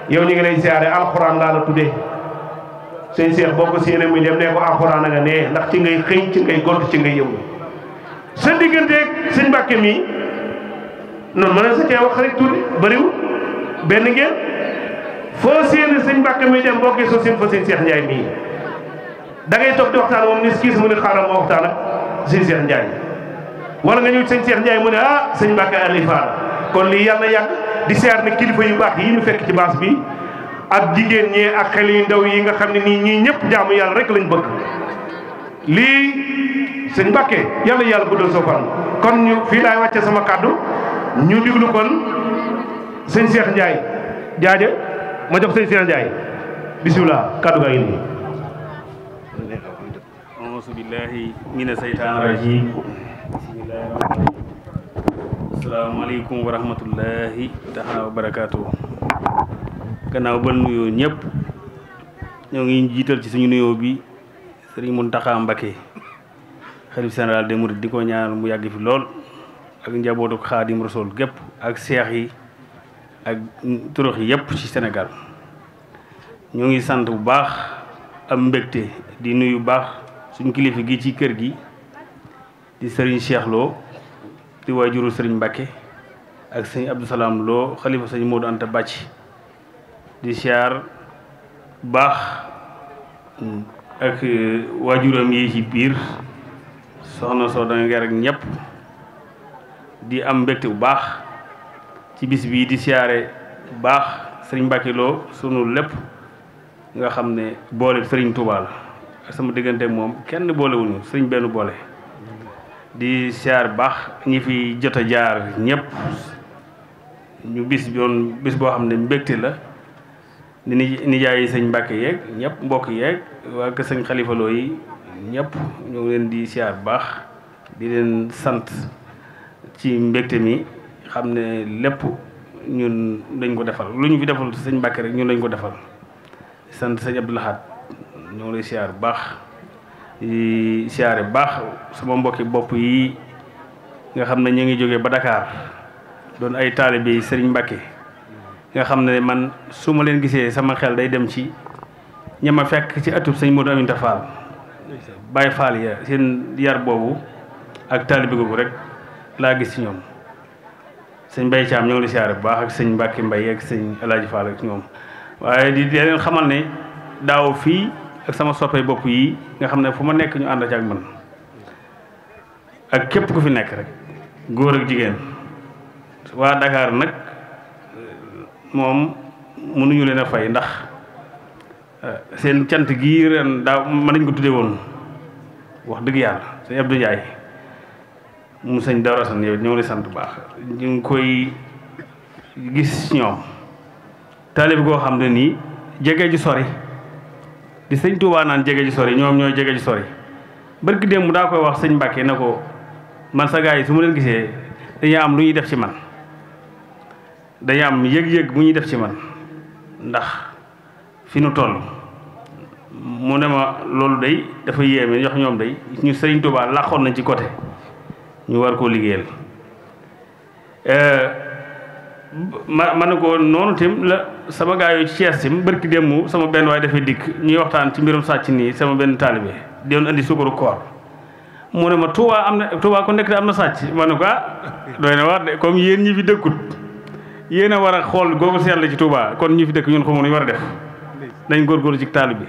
yow ñu ngi lay siyaare alxuraan laa la tuddee sëñ Cheikh boo ko séenee muy dem nee ko alxuraan a nga nee ndax ci ngay xëy ci ngay gont ci ngay yëngu sa digganteeg sëñ Mbàkke mii noonu mën na sa cee wax rek tuuti bëriwul benn ngeen foo séenee sëñ Mbàkke muy dem boo gisoo seen fa sëñ Cheikh Ndiaye mii da ngay toog di waxtaan moom nis kiis mu ne xaaral ma waxtaan ak sëñ Cheikh Ndiaye wala nga ñëw sëñ Cheikh Ndiaye mu ne ah sëñ Mbàkke alifaala kon lii yàlla yàgg di seer ne kilifa yu baax yi ñu fekk ci baas bi ak jigéen ñi ak xel yu ndaw yi nga xam ne nii ñii ñëpp jaamu yàlla rek lañ bëgg lii sëñ Mbàkke yàlla yàlla guddal soo fan kon ñu fii laay wàcce sama kàddu ñu diglu kon sëñ Cheikh Ndiaye jaaja ma jox sëñ Cheikh Ndiaye bisimilah kàddu gaa ngi nii auzu billahi mina seytaan rajim bismillahi rahmani asalaamaaleykum wa rahmatullahi taala wa barakaatu gannaaw ba nuyoo ñëpp ñoo ngi jiital ci suñu nuyoo bi sëriñ Mountakha Mbacké xalif général des mourides di ko ñaanal mu yàgg fi lool ak njabootu Xaadim Rasul gépp ak seex yi ak turux yi yëpp ci Sénégal ñoo ngi sant bu baax am mbégte di nuyu baax suñu kilifa gi ci kër gi di sëriñ Cheikh Lo di waajuru sëriñ Mbacké ak sëñ Abdou Salam Lo xalifa sëñ Modou Anta Bàcc di siyaar baax ak waajuram yi ci biir soxna soo da nga rek ñëpp di am mbégte bu baax ci bis bii di siyaare bu baax sëriñ Mbacké Lo sunu lépp nga xam ne boole sëriñ Touba la sama diggante moom kenn boolewuñu sëriñ benn boole di siyaar baax ñi fi jot a jaar ñëpp ñu bis doon bis boo xam ne mbégte la di nijaay yi sëñ Mbàkke yeeg ñëpp mbokk yeeg waa kër sëñ Xalifa Lo yi ñëpp ñu ngi leen di siyaar bu baax di leen sant ci mbégte mi xam ne lépp ñun dañ ko defal lu ñu fi defal sëñ Mbàkke rek ñun dañ ko defal sant sëñ Abdou Lahad ñoo ngi lay siyaar bu baax di siyaare bu baax sama mbokki bopp yi nga xam ne ñu ngi jógee ba Dakar doon ay taalibe yi sëriñ Mbàkke nga xam ne man su ma leen gisee sama xel day dem ci ñama fekk ci atub sëñ Modou Aminta Fall Baye Fall ya seen yar boobu ak taalibe googu rek laa gis ci ñoom sëñ Mbaye Thiam ñoo ngi li siyaare bu baax ak sëñ Mbacke Mbaye ak sëñ El Hadj Fall ak ñoom waaye di leen xamal ne daaw fii ak sama soppee bopp yi nga xam ne fu ma nekk ñu ànd ci ak man ak képp ku fi nekk rek góor ak jigéen waa Dakar nag moom mënuñu leen a fay ndax seen cant gii ren daaw mën nañ ko tuddee woon wax dëgg yàlla sëñ Abdou Ndiaye mu sëñ Dawra San yow ñoo ngi lay sant bu baax ñu ngi koy gis ñoom taalib goo xam ne nii jege ji sori di sëñ Touba naan jege ji sori ñoom ñooy jege ji sori barki démb daa koy wax sëñ Mbàkke na ko man sa gars yi su ma leen gisee dañuy am lu ñuy def ci man dañuy am yëg-yëg bu ñuy def ci man ndax fi nu toll mu ne ma loolu day dafa yéeme jox ñoom day ñu sëriñ Touba làqoon nañ ci côté ñu war koo liggéeyal ma ne ko noonu tim la sama gaa yooyu ci Thiès tim barki démb sama benn waaye dafay dikk ñuy waxtaan ci mbirum sàcc nii sama benn taalibe doon indi suukaru koor mu ne ma Touba am na Touba ko nekk de am na sàcc ma ne ko doy na war de comme yéen ñi fi dëkkut yéen a war a xool googu seetlu ci Touba kon ñi fi dëkk ñun xamoon ñu war a def dañ góorgóorlu ci taalibe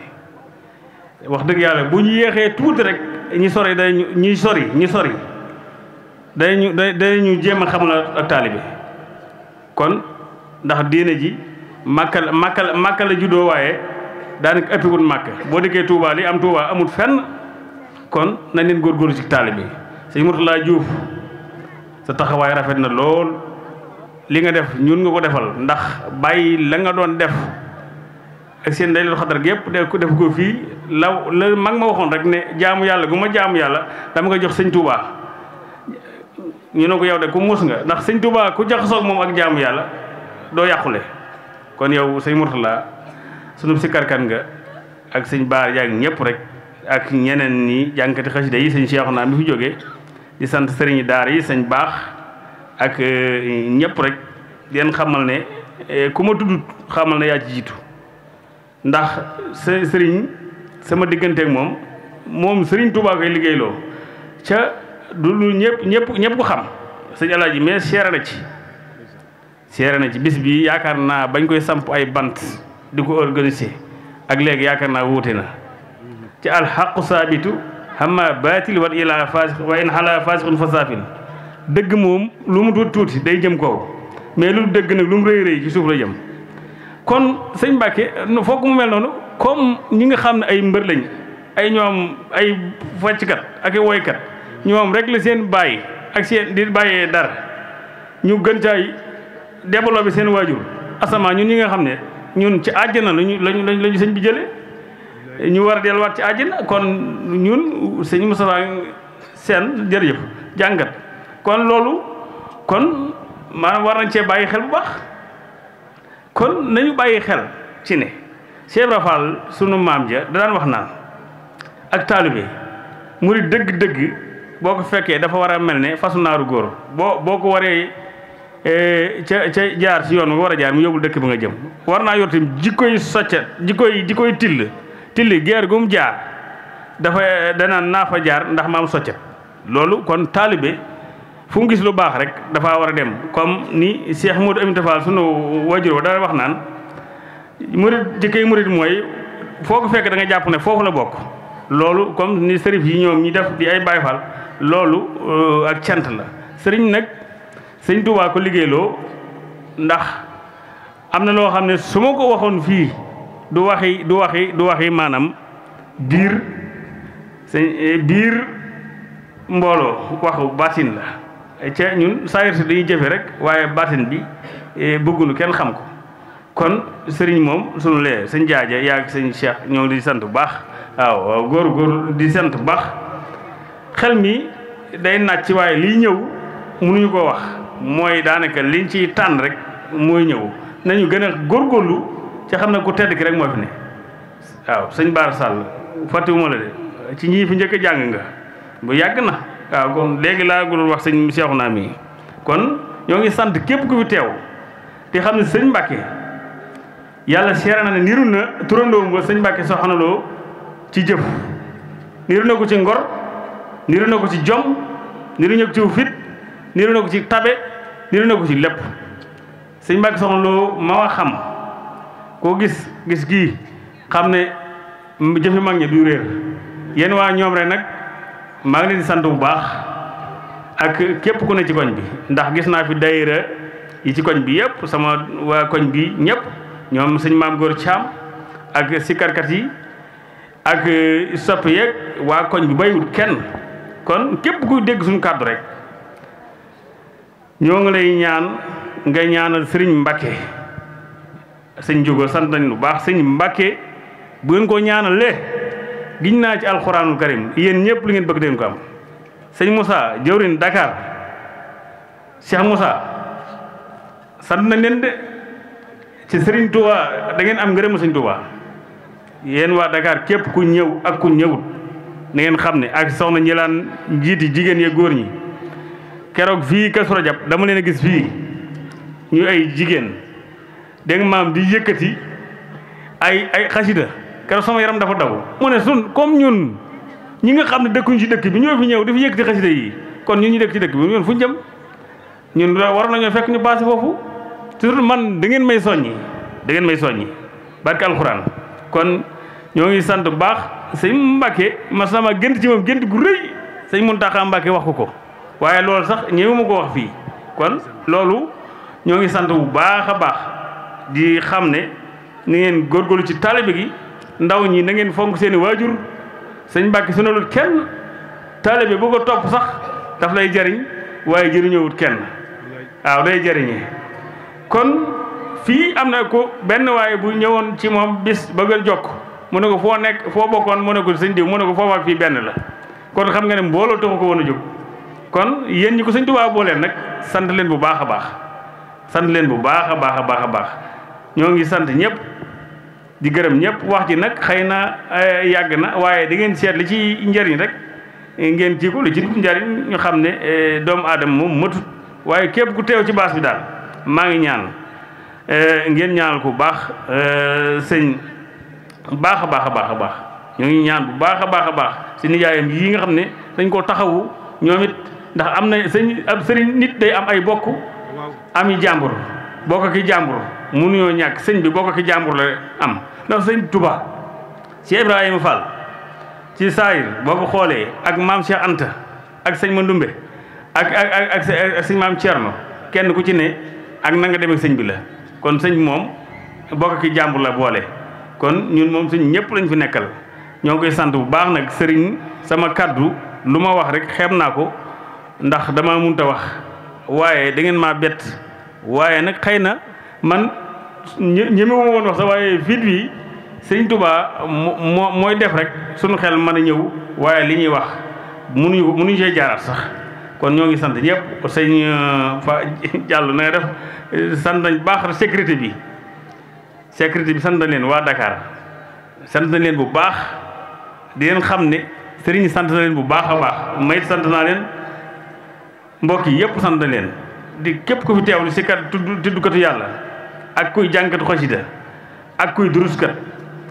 wax dëgg yàlla bu ñu yéexee tuuti rek ñi sori dañu jéem a xamal ak taalibe kon ndax diine ji màkka la juddoo waaye daanaka ëppikut màkk boo dikkee Touba li am Touba amul fenn kon nañ leen góorgóorlu ci taalibe sëñ Mourtala Diouf sa taxawaay rafet na lool li nga def ñun nga ko defal ndax bàyyi la nga doon def ak seen day lu xadar gépp def ko fii la mag ma waxoon rek ne jaamu yàlla gu ma jaamu yàlla dama nga jox sëñ Touba ñu ne ko yow de ku muus nga ndax sëñ Touba ku jaxasoog moom ak jaamu yàlla doo yàqule kon yow sëñ Mourtala sunu sikkarkat nga ak sëñ Baar yaag ñëpp rek ak ñeneen ñi jànkati xasida yi sëñ Cheikh naa mi fi jógee di sant sëriñi daar yi sëñ baax ak ñëpp rek di leen xamal ne ku ma tudd xamal ne yaa ci jiitu ndax sëriñ sama digganteeg moom sëriñ Touba koy liggéeyloo ca du lu ñëpp ko xam sëñ Alaaji mais seere na ci bis bi yaakaar naa bañ koy samp ay bant di ko organiser ak léegi yaakaar naa wuute na ci alxaqu saabitu xama baatil wa ila fasix wa in xala fasixun fa saafin dëgg moom lu mu tuuti day jëm kaw mais lu dëgg nag lu mu rëy ci suuf la jëm kon sëñ Mbàkke foog mu mel noonu comme ñi nga xam ne ay mbër lañ ay ñoom ay fàcckat ak i woykat ñoom rek la seen bàyyi ak seen di bàyyee dara ñu gën caay développé seen waajur asamaa ñun ñi nga xam ne ñun ci àjjana lañu sëñ bi jële ñu war a delluwaat ci àjjana kon ñun sëñ Moustapha Sène jërëjëf jàngat kon loolu kon maanaam war nañ cee bàyyi xel bu baax kon nañu bàyyi xel ci ne Cheikh Ibra Fall sunu maam ja da daan wax naan ak taalibe murid dëgg-dëgg boo ko fekkee dafa war a mel ne fasu naaru góor boo ko waree ca jaar ci yoon nga war a jaar mu yóbbul dëkk ba nga jëm war naa yor tamit jikkoy soccat jikkoy tilli geer gu mu jaar dafa danaan naa fa jaar ndax maam soccat loolu kon taalibe fu mu gis lu baax rek dafa war a dem comme ni Cheikh Modou Aminta Fall sunu wajur wa dana wax naan murid jikkoy murid mooy foo ko fekk da nga jàpp ne foofu la bokk loolu comme ni sërif yi ñoom ñi def di ay Baay Fall loolu ak cant la sëriñ nag sëñ Touba ko liggéeyloo ndax am na loo xam ne su ma ko waxoon fii du waxi maanaam biir mbooloo waxu baatin la ca ñun saayir si dañuy jëfe rek waaye baatin bi bëggunu kenn xam ko kon sëriñ moom sunu lee sëñ jaaja yaag sëñ Cheikh ñoo ngi di sant bu baax waaw góor di sant bu baax xel mi day nàcc waaye liy ñëw mënuñu ko wax mooy daanaka liñ ciy tànn rek mooy ñëw nañu gën a góorgóorlu ci xam ne ku tedd ki rek moo fi ne waaw sëñ Bara Sall fàttewuma la de ci ñii fi njëkk a jàng nga bu yàgg na waaw kon léegi laa gënoon wax sëñ Cheikh naa mi kon ñoo ngi sant képp ku fi teew te xam ne sëñ Mbàkke yàlla seere na ne niru na turandoom ba sëñ Mbàkke Soxna Lo ci jëf niru na ko ci ngor niru na ko ci jom niru na ko ci fit niru na ko ci tabe niru na ko ci lépp sëñ Mbàkke Soxna Lo ma wax xam koo gis gii xam ne jëfi mag ñi du réer yéen waa ñoom rek nag maa ngi leen di sant bu baax ak képp ku ne ci koñ bi ndax gis naa fi daayira yi ci koñ bi yëpp sama waa koñ bi ñëpp ñoom sëñ Maam Góor Caam ak sikkarkat yi ak sopp yeeg waa koñ bi bayiwut kenn kon képp kuy dégg suñu kàddu rek ñoo ngi lay ñaan nga ñaanal sëriñ Mbàkke sëñ Jógo sant nañ lu baax sëñ Mbàkke bu ngeen ko ñaanalee giñ naa ci alxuraanul karim yéen ñëpp li ngeen bëgg deen ko am sëñ Moussa jëwrin Dakar Cheikh Moussa sant nañ leen de ci Serigne Touba da ngeen am ngërëmu sëñ Touba yéen waa Dakar képp ku ñëw ak ku ñëwut na ngeen xam ne ak soxna ñilaan njiiti jigéen ya góor ñi keroog fii Kazu Rajab dama leen a gis fii ñu ay jigéen dégg nga maam di yëkkati ay xasida keroog sama yaram dafa daw mu ne sun comme ñun ñi nga xam ne dëkkuñ ci dëkk bi ñoo fi ñëw dafa yëkkati xasida yi kon ñun ñu dëkk ci dëkk bi ñun fu ñu jëm ñun waroon nañoo fekk ñu passé foofu surtout man da ngeen may soññi barke alxuraan kon ñoo ngi sant bu baax sëñ Mbàkke ma sama gént ci moom gént gu rëy sëñ Muntaxa Mbàkke wax ko waaye loolu sax ñëwuma ko wax fii kon loolu ñoo ngi sant bu baax a baax di xam ne ni ngeen góorgóorlu ci taalibe gi ndaw ñi na ngeen fonk seeni waajur sëñ Mbàkke sonalul kenn taalibe bu ko topp sax daf lay jariñ waaye jëriñoowut kenn waaw day jariñee kon fii am na ko benn waaye bu ñëwoon ci moom bis bëggal jokk mu ne ko foo nekk foo bokkoon mu ne ko sëñ diw mu ne ko foofu ak fii benn la kon xam nga ne mbooloo taxu ko woon a jóg kon yéen ñi ko sëñ Tuubaa booleen nag sant leen bu baax a baax sant leen bu baax a baax a baax a baax ñoo ngi sant ñëpp di gërëm ñëpp wax ji nag xëy na yàgg na waaye da ngeen seet li ci njëriñ rek ngeen ci ko li ci njëriñ ñu xam ne doomu aadama moom matut waaye képp ku teew ci baas bi daal maa ngi ñaan ngeen ñaanal ko bu baax sëñ baax a baax a baax a baax ñoo ngi ñaan bu baax a baax a baax si nijaayam yi nga xam ne dañ koo taxawu ñoom it ndax am na ab sëriñ nit day am ay bokk ami jàmbur bokk ki jàmbur mënuñoo ñàkk sëñ bi bokk ki jàmbur la am ndax sëñ Touba ci Ibrahima Fall ci saayir boo ko xoolee ak maam Cheikh Anta ak sëñ Mandumbe ak sëñ maam Thierno kenn ku ci ne ak na nga demee sëñ bi la kon sëñ moom bokk ki jàmbur la boole kon ñun moom sëñ ñëpp lañ fi nekkal ñoo ngi koy sant bu baax nag sëriñ sama kaddu lu ma wax rek xeeb naa ko ndax dama munta wax waaye da ngeen maa bett waaye nag xëy na man ñemewu ma woon wax sax waaye fit wi sëñ Touba mooy def rek suñu xel mën a ñëw waaye li ñuy wax mënuñu see jaaraat sax kon ñoo ngi sant ñëpp sëñ fa jàll na nga def sant nañ baax sécurité bi sant nañ leen waa Dakar sant nañ leen bu baax di leen xam ne sëriñ sant na leen bu baax a baax mayit sant naa leen mbokk yi yëpp sant na leen di képp ku fi teewlu si kat tuddukatu yàlla ak kuy jàngkatu xasida ak kuy duruskat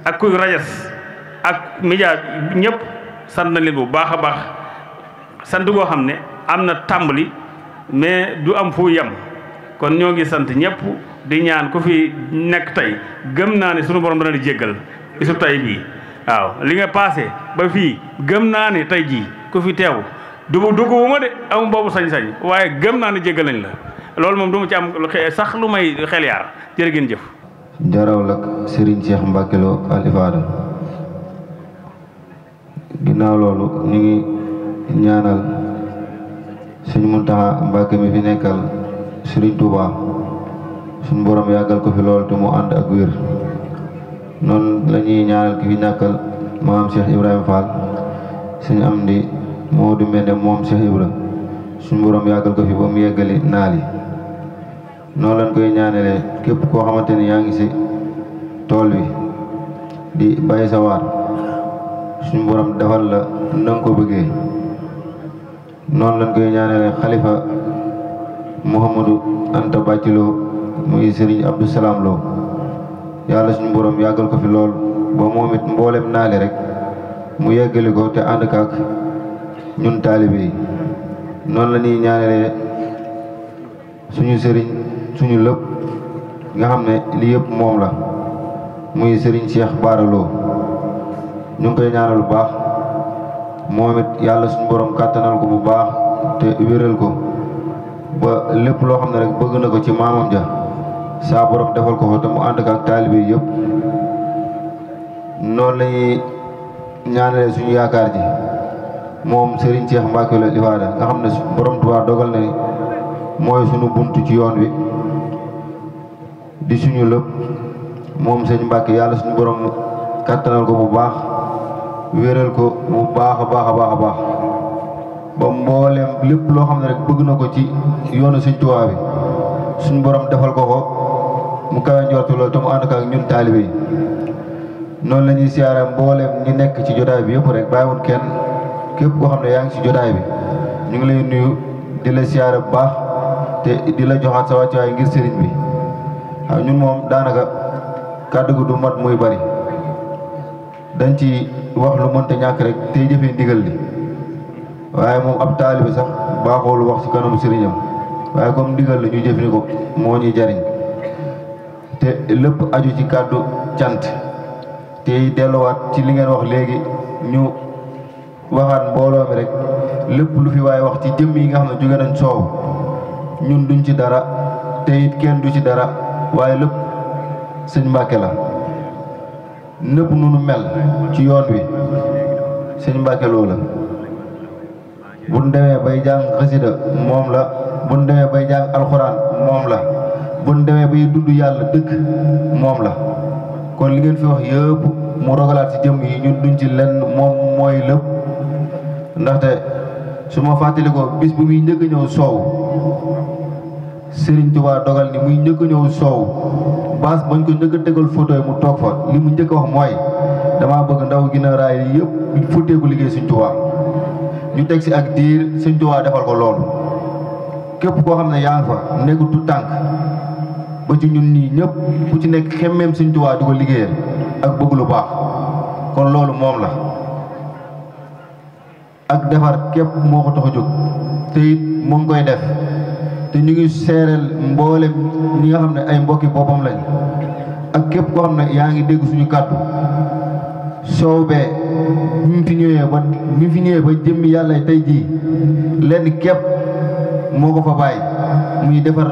ak kuy rajas ak média ñëpp sant na leen bu baax a baax sant goo xam ne am na tàmbali mais du am fu yem kon ñoo ngi sant ñëpp di ñaan ku fi nekk tey gëm naa ne sunu borom dana di jéggal bisu tey bii waaw li nga passé ba fii gëm naa ne tey jii ku fi teew duggu ma de amu boobu sañ-sañ waaye gëm naa ne jéggal nañ la loolu moom du ma ci am sax lu may xel yaar jërë ngeen jëf. jaraw lak Serigne Cheikh Mbacke Lo Al Ifada ginnaaw loolu ñu ngi ñaanal suñu Muntaxa Mbacke mi fi nekkal Serigne Touba suñu borom yàggal ko fi loolu te mu ànd ak wér noonu la ñuy ñaanal ki fi ñàkkal maam Cheikh Ibrahima Fall suñu am di moo du mel ne moom Cheikh Ibra suñu borom yàggal ko fi ba mu yeggali naal yi noonu lañ koy ñaanalee képp koo xamante ni yaa ngi si tool wi di bàyyi sa waar suñu borom defal la na nga ko bëggee noonu lañ koy ñaanalee xalifa Mouhamadou Anta Bacilo muy Serigne Abdou Salam Lo yàlla suñu borom yàggal ko fi lool ba moom it mboolem naali rek mu yeggali ko te ànd ak ñun taalibe yi noonu la ñuy ñaanalee suñu sëriñ suñu lépp nga xam ne lii yëpp moom la muy Serigne Cheikh Bara Lo ñu ngi koy ñaanal bu baax moom it yàlla suñu borom kàttanal ko bu baax te wéral ko ba lépp loo xam ne rek bëgg na ko ci maamam ja saa borom defal ko te mu ànd ak taalibe yi yëpp noonu lañuy ñaanalee suñu yaakaar ji moom Serigne Cheikh Mbacke la Ifada nga xam ne borom Tuubaa dogal na mooy suñu buntu ci yoon wi di suñu lépp moom sëñ Mbacke yàlla suñu borom kàttanal ko bu baax wéral ko bu baax a baax a baax a baax ba mbooleem lépp loo xam ne rek bëgg na ko ci yoonu sëñ Tuubaa bi suñu borom defal ko ko mu kawe njortu loolu te mu ànd ak ñun taalibe yi noonu la ñuy siyaare mbooleem ñi nekk ci jotaay bi yëpp rek bàyyiwul kenn képp koo xam ne yaa ngi ci jotaay bi ñu ngi lay nuyu di la siyaare bu baax te di la joxaat sa wàccuwaay ngir sëriñ bi waaw ñun moom daanaka kàddu gu du mat muy bari dañ ci wax lu mënta ñàkk rek tey jëfee ndigal li waaye moom ab taalibe sax baaxoo lu wax ci kanamu sëriñam waaye comme ndigal la ñu jëf ni ko moo ñuy jariñ te lépp aju ci kàddu cant te delluwaat ci li ngeen wax léegi ñu waxaat mbooloo mi rek lépp lu fi waaye wax ci jëmm yi nga xam ne jóge nañ soow ñun duñ ci dara te it kenn du ci dara waaye lépp sëñ Mbàkke la nëpp nunu mel ci yoon wi sëñ Mbàkke Lo la buñ demee bay jàng xasida moom la buñ demee bay jàng alxuraan moom la buñ demee bay dudd yàlla dëkk moom la kon li ngeen fi wax yëpp mu rogalaat ci jëmm yi ñun duñ ci lenn moom mooy lépp ndaxte su ma fàttali ko bis bu muy njëkk a ñëw soow Serigne Touba dogal ni muy njëkk a ñëw soow baas bañ ko njëkk a tegal photo yi mu toog fa li mu njëkk a wax mooy damaa bëgg ndaw gina raay yi yëpp futteeku liggéey Serigne Touba ñu teg si ak diir Serigne Touba defal ko loolu képp koo xam ne yaa ngi fa nekk tu tànk ba ci ñun nii ñëpp ku ci nekk xemmeem Serigne Touba di ko liggéeyal ak bëgg lu baax kon loolu moom la ak defar képp moo ko tax a jóg te it mu ngi koy def te ñu ngi seereel mboolem ñi nga xam ne ay mbokki boppam lañ ak képp koo xam ne yaa ngi dégg suñu kàddu soobee mi fi ñëwee ba jëmmi yàlla tey jii lenn képp moo ko fa bàyyi muy defar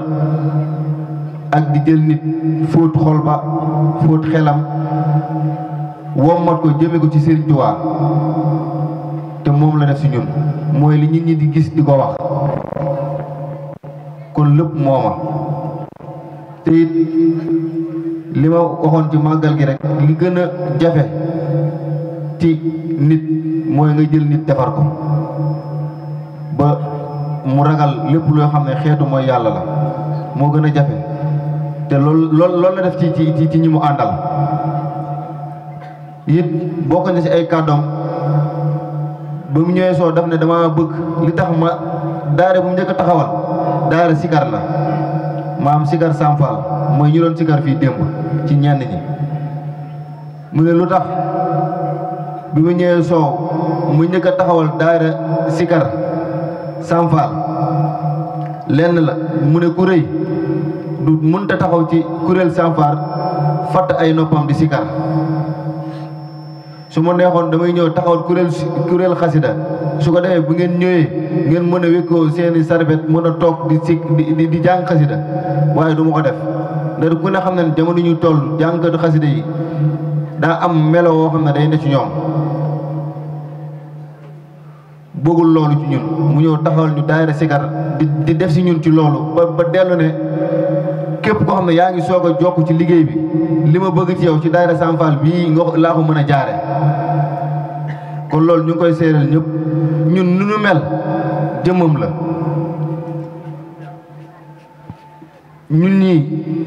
ak di jël nit fóot xol ba fóot xelam wommat ko jëme ko ci Serigne Touba te moom la def si ñun mooy li nit ñi di gis di ko wax kon lépp mooma te it li ma waxoon ci màggal gi rek li gën a jafe ci nit mooy nga jël nit defar ko ba mu ragal lépp loo xam ne xeetu mooy yàlla la moo gën a jafe te loolu la def ci ñi mu àndal it bokk na ci ay kàddoom ba mu ñëwee soo daf ne dama bëgg li tax ma daare bu mu njëkk a taxawal daara sikar la maam sikar sampal mooy ñu doon sikar fii démb ci ñenn ñi mu ne lu tax bi mu ñëwee soow mu njëkk a taxawal daara sikar sampal lenn la mu ne ku rëy du mënta taxaw ci kuréel sampal fatt ay noppam di sikar su ma neexoon damay ñëw taxawal kuréel xasida su ko defee bu ngeen ñëwee ngeen mën a wékkoo seeni sarbet mën a toog di jàng xasida waaye du ma ko def ndax ku ne xam ne jamono ñu toll jàngkatu xasida yi daa am melo woo xam ne day ne ci ñoom bëggul loolu ci ñun mu ñëw taxawal ñu daayira sikar di def si ñun ci loolu ba dellu ne képp koo xam ne yaa ngi soog a jokk ci liggéey bi li ma bëgg ci yow ci daayira Sampal bii nga laa ko mën a jaare kon loolu ñu ngi koy séeréel ñëpp ñun nu nu mel jëmmam la ñun ñii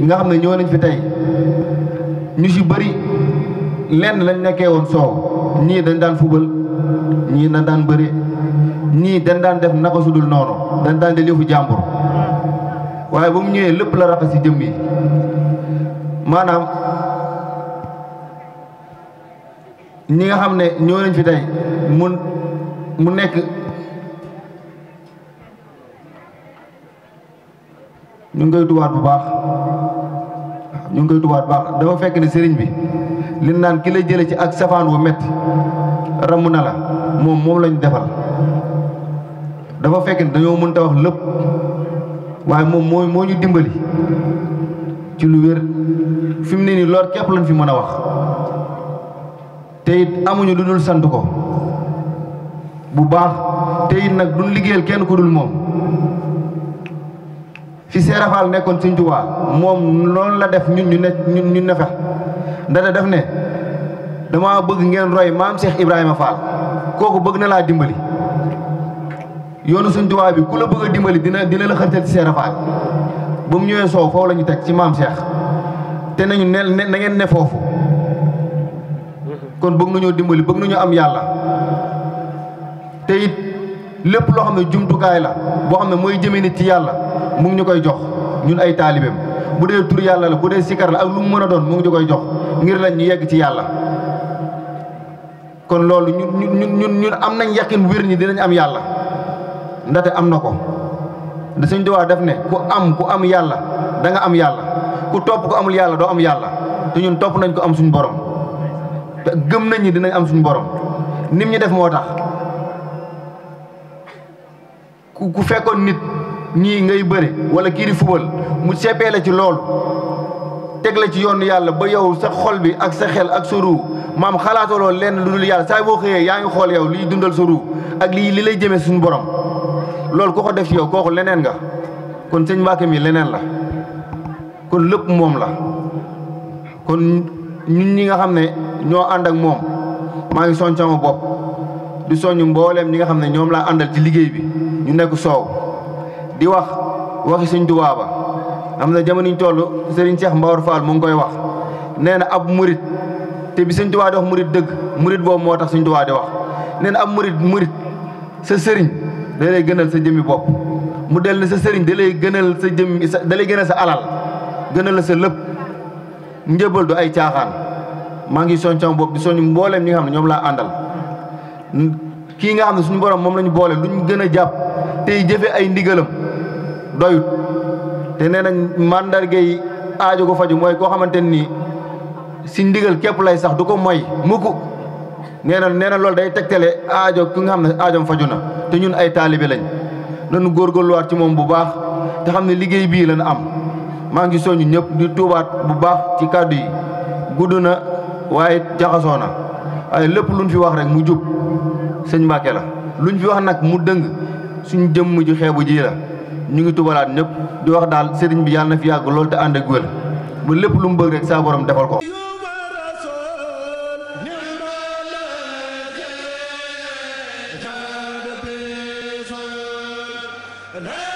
nga xam ne ñoo nañ fi tey ñu ci bëri lenn lañ nekkee woon soow ñii dañ daan fubal ñii dañ daan bëri ñii dañ daan def naka sudul noonu dañ daan def yëfu jàmbur waaye ba mu ñëwee lépp la raxas ci jëmm yi maanaam ñi nga xam ne ñoo nañ fi tey mu nekk ñu ngi koy tubaat bu baax dafa fekk ne sëriñ bi li naan ki la jële ci ak safaan wu metti ramm na la moom lañu defal dafa fekk ne dañoo mënta wax lépp waaye moom moo ñu dimbali ci lu wér fi mu ne nii lool képp lañ fi mën a wax te it amuñu lu dul sant ko bu baax te it nag duñ liggéeyal kenn ku dul moom fi Seera Faal nekkoon Sëñ Tuubaa moom loolu la def ñun ñu ne fa ndax def ne dama bëgg ngeen roy maam Cheikh Ibrahima Fall kooku bëgg na laa dimbali yoonu Sëñ Tuubaa bi ku la bëgg a dimbali dina la xërtal ci Seera Faal ba mu ñëwee soow foofu la ñu teg ci maam Cheikh te nañu na ngeen ne foofu kon bëgg nañoo dimbali bëgg nañoo am yàlla te it lépp loo xam ne jumtukaay la boo xam ne mooy jëmee nit ci yàlla mu ngi ñu koy jox ñun ay taalibeem bu dee tur yàlla la bu dee sikar la ak lu mu mën a doon mu ngi ñu koy jox ngir lañ ñu yegg ci yàlla kon loolu ñun am nañ yaqin wér ñi dinañ am yàlla ndaxte am na ko da Sëñ Tuubaa def ne ku am yàlla da nga am yàlla ku topp ko amul yàlla doo am yàlla te ñun topp nañ ko am suñu borom te gëm nañ ñi dinañ am suñu borom nim ñu def moo tax ku fekkoon nit ñii ngay bëri wala kii di fubal mu seppee la ci loolu teg la ci yoonu yàlla ba yow sa xol bi ak sa xel ak sa ruu maam xalaatoo lenn lu dul yàlla saa boo xëyee yaa ngi xool yow liy dundal sa ruu ak li lay jëmee suñu borom loolu ku ko def ci yow kooku leneen nga kon sëñ Mbàkke mi leneen la kon lépp moom la kon ñun ñi nga xam ne ñoo ànd ak moom maa ngi soññ sama bopp di soññ mbooleem ñi nga xam ne ñoom laa àndal ci liggéey bi ñu nekk soow di waxi Sëñ Tuubaa ba am na jamono ñu toll Serigne Cheikh Mbawar Fall mu ngi koy wax nee na ab murit te bi Sëñ Tuubaa di wax murit dëgg murit boobu moo tax Sëñ Tuubaa di wax nee na ab murit sa sëriñ da lay gënal sa jëmmi bopp mu del ne sa sëriñ da lay gënal sa jëmmi da lay gënal sa alal gënal la sa lépp njëbal du ay caaxaan maa ngi soñ sama bopp di soñ mbooleem ñi nga xam ne ñoom laa àndal kii nga xam ne suñu borom moom lañu boole luñ gën a jàpp tey jëfe ay ndigalam doyut te nee nañ mandarga yi aajo ko faju mooy koo xamante nii si ndigal képp lay sax du ko moy mukk nee na loolu day tegtale aajo ki nga xam ne aajom faju na te ñun ay taalibe lañ nañu góorgóorluwaat ci moom bu baax te xam ne liggéey bii lañ am maa ngi soñu ñëpp di tuubaat bu baax ci kàddu yi gudd na waaye jaxasoo na waaye lépp luñ fi wax rek mu jub sëñ Mbàkke la luñ fi wax nag mu dëng suñ jëmm ji xeebu ji la ñu ngi tubalaat ñëpp di wax daal sëriñ bi yàlla na fi yàgg loolu te ànd ak wér ba lépp lu mu bëgg rek saa borom defal ko. Hey!